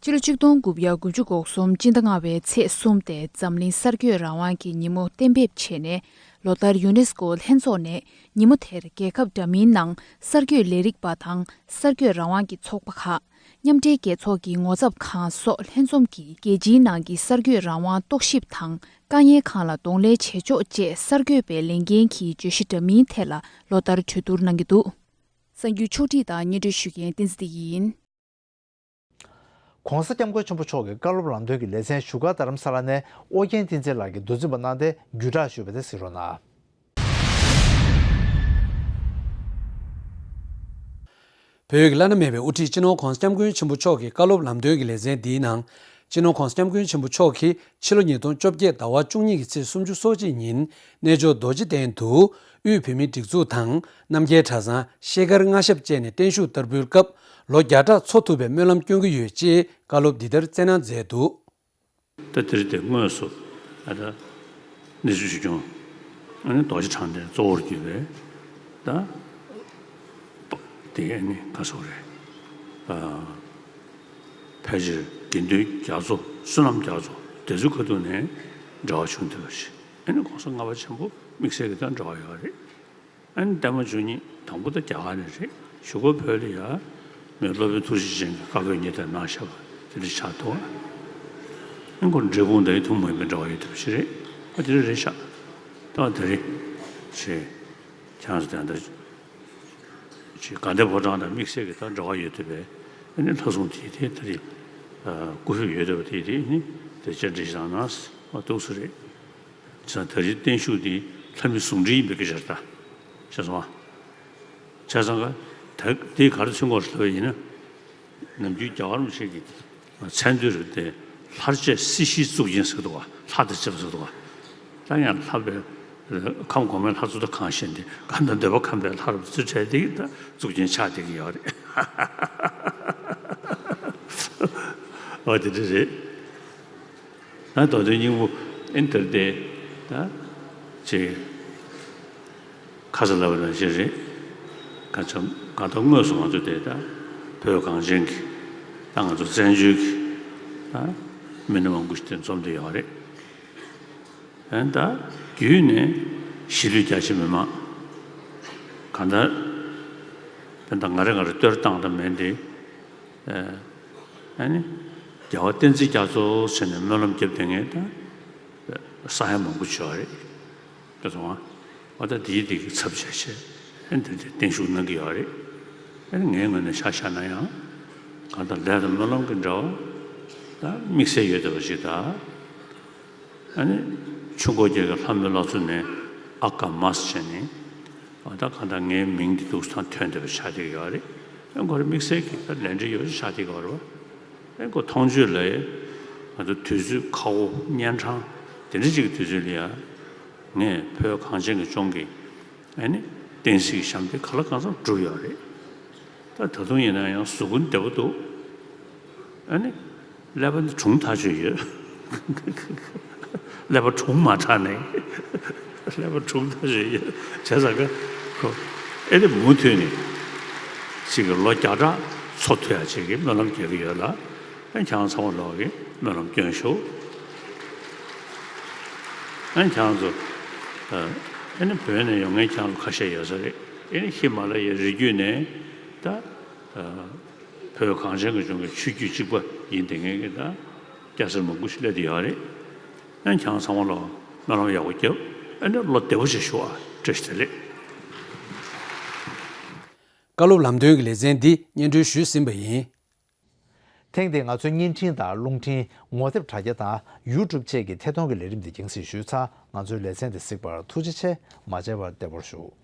སྤྱི་ལོ་ཆིག་སྟོང་དགུ་བརྒྱ་དགུ་བཅུ་གོ་གསུམ་སྤྱི་ཟླ་ལྔ་པའི་ཚེས་གསུམ་སྟེ་འཛམ་གླིང་གསར་འགོད་རང་དབང་གི་ཉིན་མོ་གཏན་འབེབས་བྱས་ནས། ལོ་ལྟར་ཡུ་ནེ་སི་ཀོ་ལྷན་ཚོགས་ནས་ཉིན་མོ་དེར་རྒྱལ་ཁབ་འདྲ་མིན་ནང་གསར་འགོད་ལས་རིགས་པ་དང་གསར་འགོད་རང་དབང་གི་ཚོགས་པ་ཁག་མཉམ་འབྲེལ་རྒྱལ་ཚོགས་ཀྱི་ངོ་ཚབ་ཁང་སོགས་ལྷན་འཛོམས་ཀྱིས་རྒྱལ་སྤྱིའི་ནང་གི་གསར་འགོད་རང་དབང་རྟོག་ཞིབ་དང་དཀའ་ངལ་གང་ལ་གདོང་ལེན་བྱེད་ཕྱོགས་བཅས་གསར་འགོད་པའི་ལས་འགན་གྱི་བརྗོད་གཞི་འདྲ་མིན་ཐད་ལ་ལོ་ལྟར་གྲོས་བསྡུར་གནང་གི་འདུག་གསར་འགྱུར་ཕྱོགས་སྒྲིག་དང་སྙན་སྒྲོན་ཞུ་མཁན་བསྟན་འཛིན་བདེ་སྐྱིད་ཡིན། ྋགོང་ས་ྋསྐྱབས་མགོན་ཆེན་པོ་མཆོག་གི་བཀའ་སློབ་ལམ་སྟོན་གྱི་ལེ་ཚན་བཞུགས་སྒར་རྡ་རམ་ས་ལ་ནས་ཨོ་རྒྱན་བསྟན་འཛིན་ལགས་ཀྱིས་མདོ་འཛིན་པ་གནང་སྟེ་བརྒྱུད་བསྒྲགས་ཞུས་པ་དེ་གཟིགས་རོགས་གནང་། བོད་ཀྱི་བླ་ན་མེད་པའི་དབུ་ཁྲིད་སྤྱི་ནོར་ྋགོང་ས་ྋསྐྱབས་མགོན་ཆེན་པོ་མཆོག་གི་བཀའ་སློབ་ལམ་སྟོན་གྱི་ལེ་ཚན་འདིའི་ནང་། སྤྱི་ནོར་ྋགོང་ས་ྋསྐྱབས་མགོན་ཆེན་པོ་མཆོག་གིས་ཕྱི་ལོ་ཉིས་སྟོང་བཅོ་བརྒྱད་ཟླ་བ་བཅུ་གཉིས་ཀྱི་ཚེས་སུམ་ཅུ་སོ་གཅིག་ཉིན་རྣལ་འབྱོར་རྡོ་རྗེ་གདན་དུ་དབུས་བོད་མིའི་སྒྲིག་འཛུགས་དང་རྣམ་རྒྱལ་གྲྭ་ཚང་ཤེལ་དཀར་མངའ་ཞབས་བཅས་ནས་བརྟན་བཞུགས་བསྟར་འབུལ་སྐབས་ལོ་བརྒྱ་ཕྲག་འཚོ་ཐུབ་པའི་སྨོན་ལམ་སྐྱོན་གྱི་ཡོད་ཅེས་བཀའ་སློབ་འདི་ལྟར་སྩལ་གནང་མཛད་འདུག་ད་དེ་རིང་དེ་དངོས་སུ་ཨ་ད་གནས་ཚུལ་ཞིག་བྱུང་། ཨ་ནི་རྡོ་རྗེ་གྲགས་ལྡན་གཙོ་བོར་གྱུར་པའི་ད་དེ་ཨ་ནི་ག་སོགས་རེད། ཨ་ཕལ་ཆེར་དགེ་འདུན་རྒྱ་མཚོ་བསོད་ནམས་རྒྱ་མཚོ་དེ་ཚོའི་ཁ་ཐུག་ནས་འབྲེལ་བ་བྱུང་བསྡད་པ་ཞིག་ཨ་ནི་༸གོང་ས་ལྔ་པ་ཆེན་པོ་དམིགས་བསལ་གྱི་ད་འབྲེལ་བ་ཡོད་རེད། ཨ་ནི་ལྡན་མ་བཅུ་གཉིས་དང་པོ་ད་རྒྱ་གར་ནས་རེད། གཞུག་གུ་བོད་ལ་ཡ་མི་སློབ་དཔོན་ཐུགས་རྗེ་ཅན་གྱི་བཀའ་བསྒོ་བརྙན་དེབ་གནང་བཞག་པ་དེ་འདྲ་ཆགས་འདུག་ཨ་ནི་ཁོ་འབྲས་སྤུངས་དང་ཡི་ཐུན་མོང་མ་ཡིན་པའི་འབྲེལ་བ་ཡོད་ཐུབ་ཞིག་རེད། ཨ་དེ་འདྲ་རེད་ཤག་ད་དེ་རེད། ཞེས་ཁྱེད་རང་ཚོ་དེ་འདྲ་ཞིག་དགའ་ལྡན་ཕོ་བྲང་དང་དམིགས་བསལ་གྱི་ད་འབྲེལ་བ་ཡོད་ཐུབ་པའི་ཨ་ནི་ལྷ་སྲུང་དེ་དེ་ད་རེད། སྐུ་ཕེབས་ཡོད་ཐུབ་པ་དེ་དེ་ཨ་ནི་དེ་བཅར་འདྲི་ཞིག་གནང་ན་ཨ་འདུག་སེ་རེད། བྱས་ཙང་ད་རེས་བརྟན་བཞུགས་འདི་ལྷ་མི་ཟུང་འབྲེལ་ཡིན་པའི་སྐད་ཆ་རེད་ད། ཤེས་སོང་ཨ། བྱས་ཙང་ཀ་ད་འདི་ག་རེ་མཚོན་གྱི་ཡོད་རེད་ལབ་པ་ཡིན་ན། ནམ་རྒྱུན་རྒྱལ་བ་རིན་པོ་ཆེ་གི་མཚན་དོན་རེད་དེ། ལྷར་བཅས་སྲིད་ཞིའི་གཙུག་རྒྱན་ཟེར་གྱི་འདུག་ག་ལྷ་དང་བཅས་པ་ཟེར་གྱི་འདུག་ག་ད་ཡང་ལྷ་པའི་ཁམས་གོང་མའི་ལྷ་ཚོགས་དང་གང་ཞེས་ཏེ་གང་དང་འདོད་པ་ཁམས་པའི་ལྷ་རབ་ཚུལ་ཁྲིམས་དེ་གི་ད་གཙུག་རྒྱན་ཆགས་བསྡད་ཀྱི་ཡོད་རེད། འོ་དེ་འདྲ་རེད། ད་མདོ་དོན་སྙིང་པོ་ཨེ་འདིར་བསྡད་ད་ཅེས་ཁ་ས་ལབ་པ་ནང་བཞིན་རེད། ག་ཚོད་ག་ད་དངོས་སུ་ང་ཚོ་དེ་ད་བོད་གངས་ཅན་གྱི་ད་ང་ཚོ་བཙན་བྱོལ་གྱི་ད་མི་སྣ་མང་པོ་ཞིག་དེ་འཛོམས་བསྡད་ཡོད་རེད། ཨེ་ད་བརྒྱུད་ནས་གཞིས་ལུས་རྒྱ་ཆེ་མི་མང་གང་ལྟར་དཔེར་ན་ང་རེ་ང་རེ་བསྟོད་བཏང་དང་མིན་ཏེ། ཨ་ནི་རྒྱལ་བ་བསྟན་འཛིན་རྒྱ་མཚོ་ཟེར་ནས་སྨོན་ལམ་བརྒྱབ་བསྡད་མཁན་དང་ས་ཡ་མང་པོ་ཅིག་ཡོད་རེད། དེ་ཚོ་ཨ་ད་དེའི་དེ་གི་ཚབ་བྱས་བྱས་ཨ་ནི་དེ་འདྲའི་བརྟན་བཞུགས་གནང་གི་ཡོད་རེད། ཨ་ནི་ངའི་ངོས་ནས་ཆ་བཞག་ན་ཡང་གང་ལྟར་ལས་དང་སྨོན་ལམ་གྱི་འབྲེལ་བ་ད་དམིགས་བསལ་ཡོད་བསྡད་པ་ཞིག་དང་། ཨ་ནི་ཆུ་འགོ་རྒྱལ་གྱི་ལྷ་མོའི་བླ་མཚོ་ནས་ཨ་ཀ་མ་ཟེར་བྱས་ནས་ཨ་ད་གང་ལྟར་ངའི་མིང་འདི་འདུག་སེ་ཐོན་བསྡད་པ་ཆགས་བསྡད་ཀྱི་ཡོད་རེད། ཨ་ཁོ་རེ་དམིགས་བསལ་གྱི་ད་ལས་འབྲེལ་ཡོད་ཆགས་བསྡད་ཀྱི་ཡོད་རེད་བ། ཨ་ཁོ་མཐོང་ཆོས་ལ་ང་ཚོ་དུས་ཚོད་ཁ་བོ་གཉན་འཕྲང་དེ་འདྲ་ཅིག་གི་དུས་ཚོད་ལ་ཡ་ངས་བོད་གངས་ཅན་གྱི་ལྗོངས་ཀྱི་ཨ་ནི་བསྟན་སྲིད་ཀྱི་ཞབས་འདེགས་གང་ལ་གང་འཚམ་བསྒྲུབས་ཡོད་རེད། ད་ད་དུང་ཡིན་ན་ཡང་གཟུགས་ཀུན་བདེ་པོ་འདུག་ཨ་ནི་ཀླད་པ་འདི་གྲུང་ཐག་ཆོད་ཡོད། ཀླད་པ་གྲུང་མ་དྲགས་ནས་ཀླད་པ་གྲུང་ཐག་ཆོད་ཡོད་བྱས་ཙང་ཀ་ཁོ་ཨེ་ནི་མུ་མཐུད་ནས་ཅིག་གི་ལོ་བརྒྱ་ཕྲག་འཚོ་ཐུབ་ཡ་ཅིག་གི་སྨོན་ལམ་རྒྱག་གི་ཡོད་ལ། ཨ་ཁྱེད་རང་ཚང་མ་ལོག་གི་སྨོན་ལམ་སྐྱོན་ཤོག་ཨ་ཁྱེད་རང་ཚོ་ཨ་ནི་བོད་ནས་ཡོང་མཁན་ཁྱེད་རང་ཚོ་ཁ་ཤས་ཡོད་ས་རེད། ཨེ་ནི་ཧི་མ་ལ་ཡའི་རི་རྒྱུད་ནས་ད་ཨ་བོད་གངས་ཅན་གྱི་ལྗོངས་ཀྱི་ཆོས་བརྒྱུད་གཅིག་པ་ཡིན་བསྡད་མཁན་གྱི་ད་སྐྱ་སེར་མང་པོ་ཞིག་སླེབས་བསྡད་ཡོད་རེད། ཨ་ཁྱེད་རང་ཚང་མ་ལོག་སྨོན་ལམ་ཡག་པོ་རྒྱབ། ཨ་ནི་བློ་བདེ་པོ་ཞིག་བཞུགས་ཨ། བཀྲ་ཤིས་བདེ་ལེགས། བཀའ་སློབ་ལམ་སྟོན་གྱི་ལེ་ཚན་འདི་སྙན་སྒྲོན་ཞུས་ཟིན་པ་ཡིན། ཐེངས་འདིའི་ང་ཚོའི་བརྙན་འཕྲིན་དང་རླུང་འཕྲིན་ངོ་དེབ་དྲ་རྒྱ་དང་ཡུ་ཊུབ་བཅས་ཀྱི་ཐད་གཏོང་གི་ལས་རིམ་འདི་རྒྱང་སྲིང་ཞུས་ཚར། ང་ཚོའི་ལེ་ཚན་འདི་གཟིགས་པར་ཐུགས་རྗེ་ཆེ། མ་མཇལ་བར་བདེ་པོར་བཞུགས།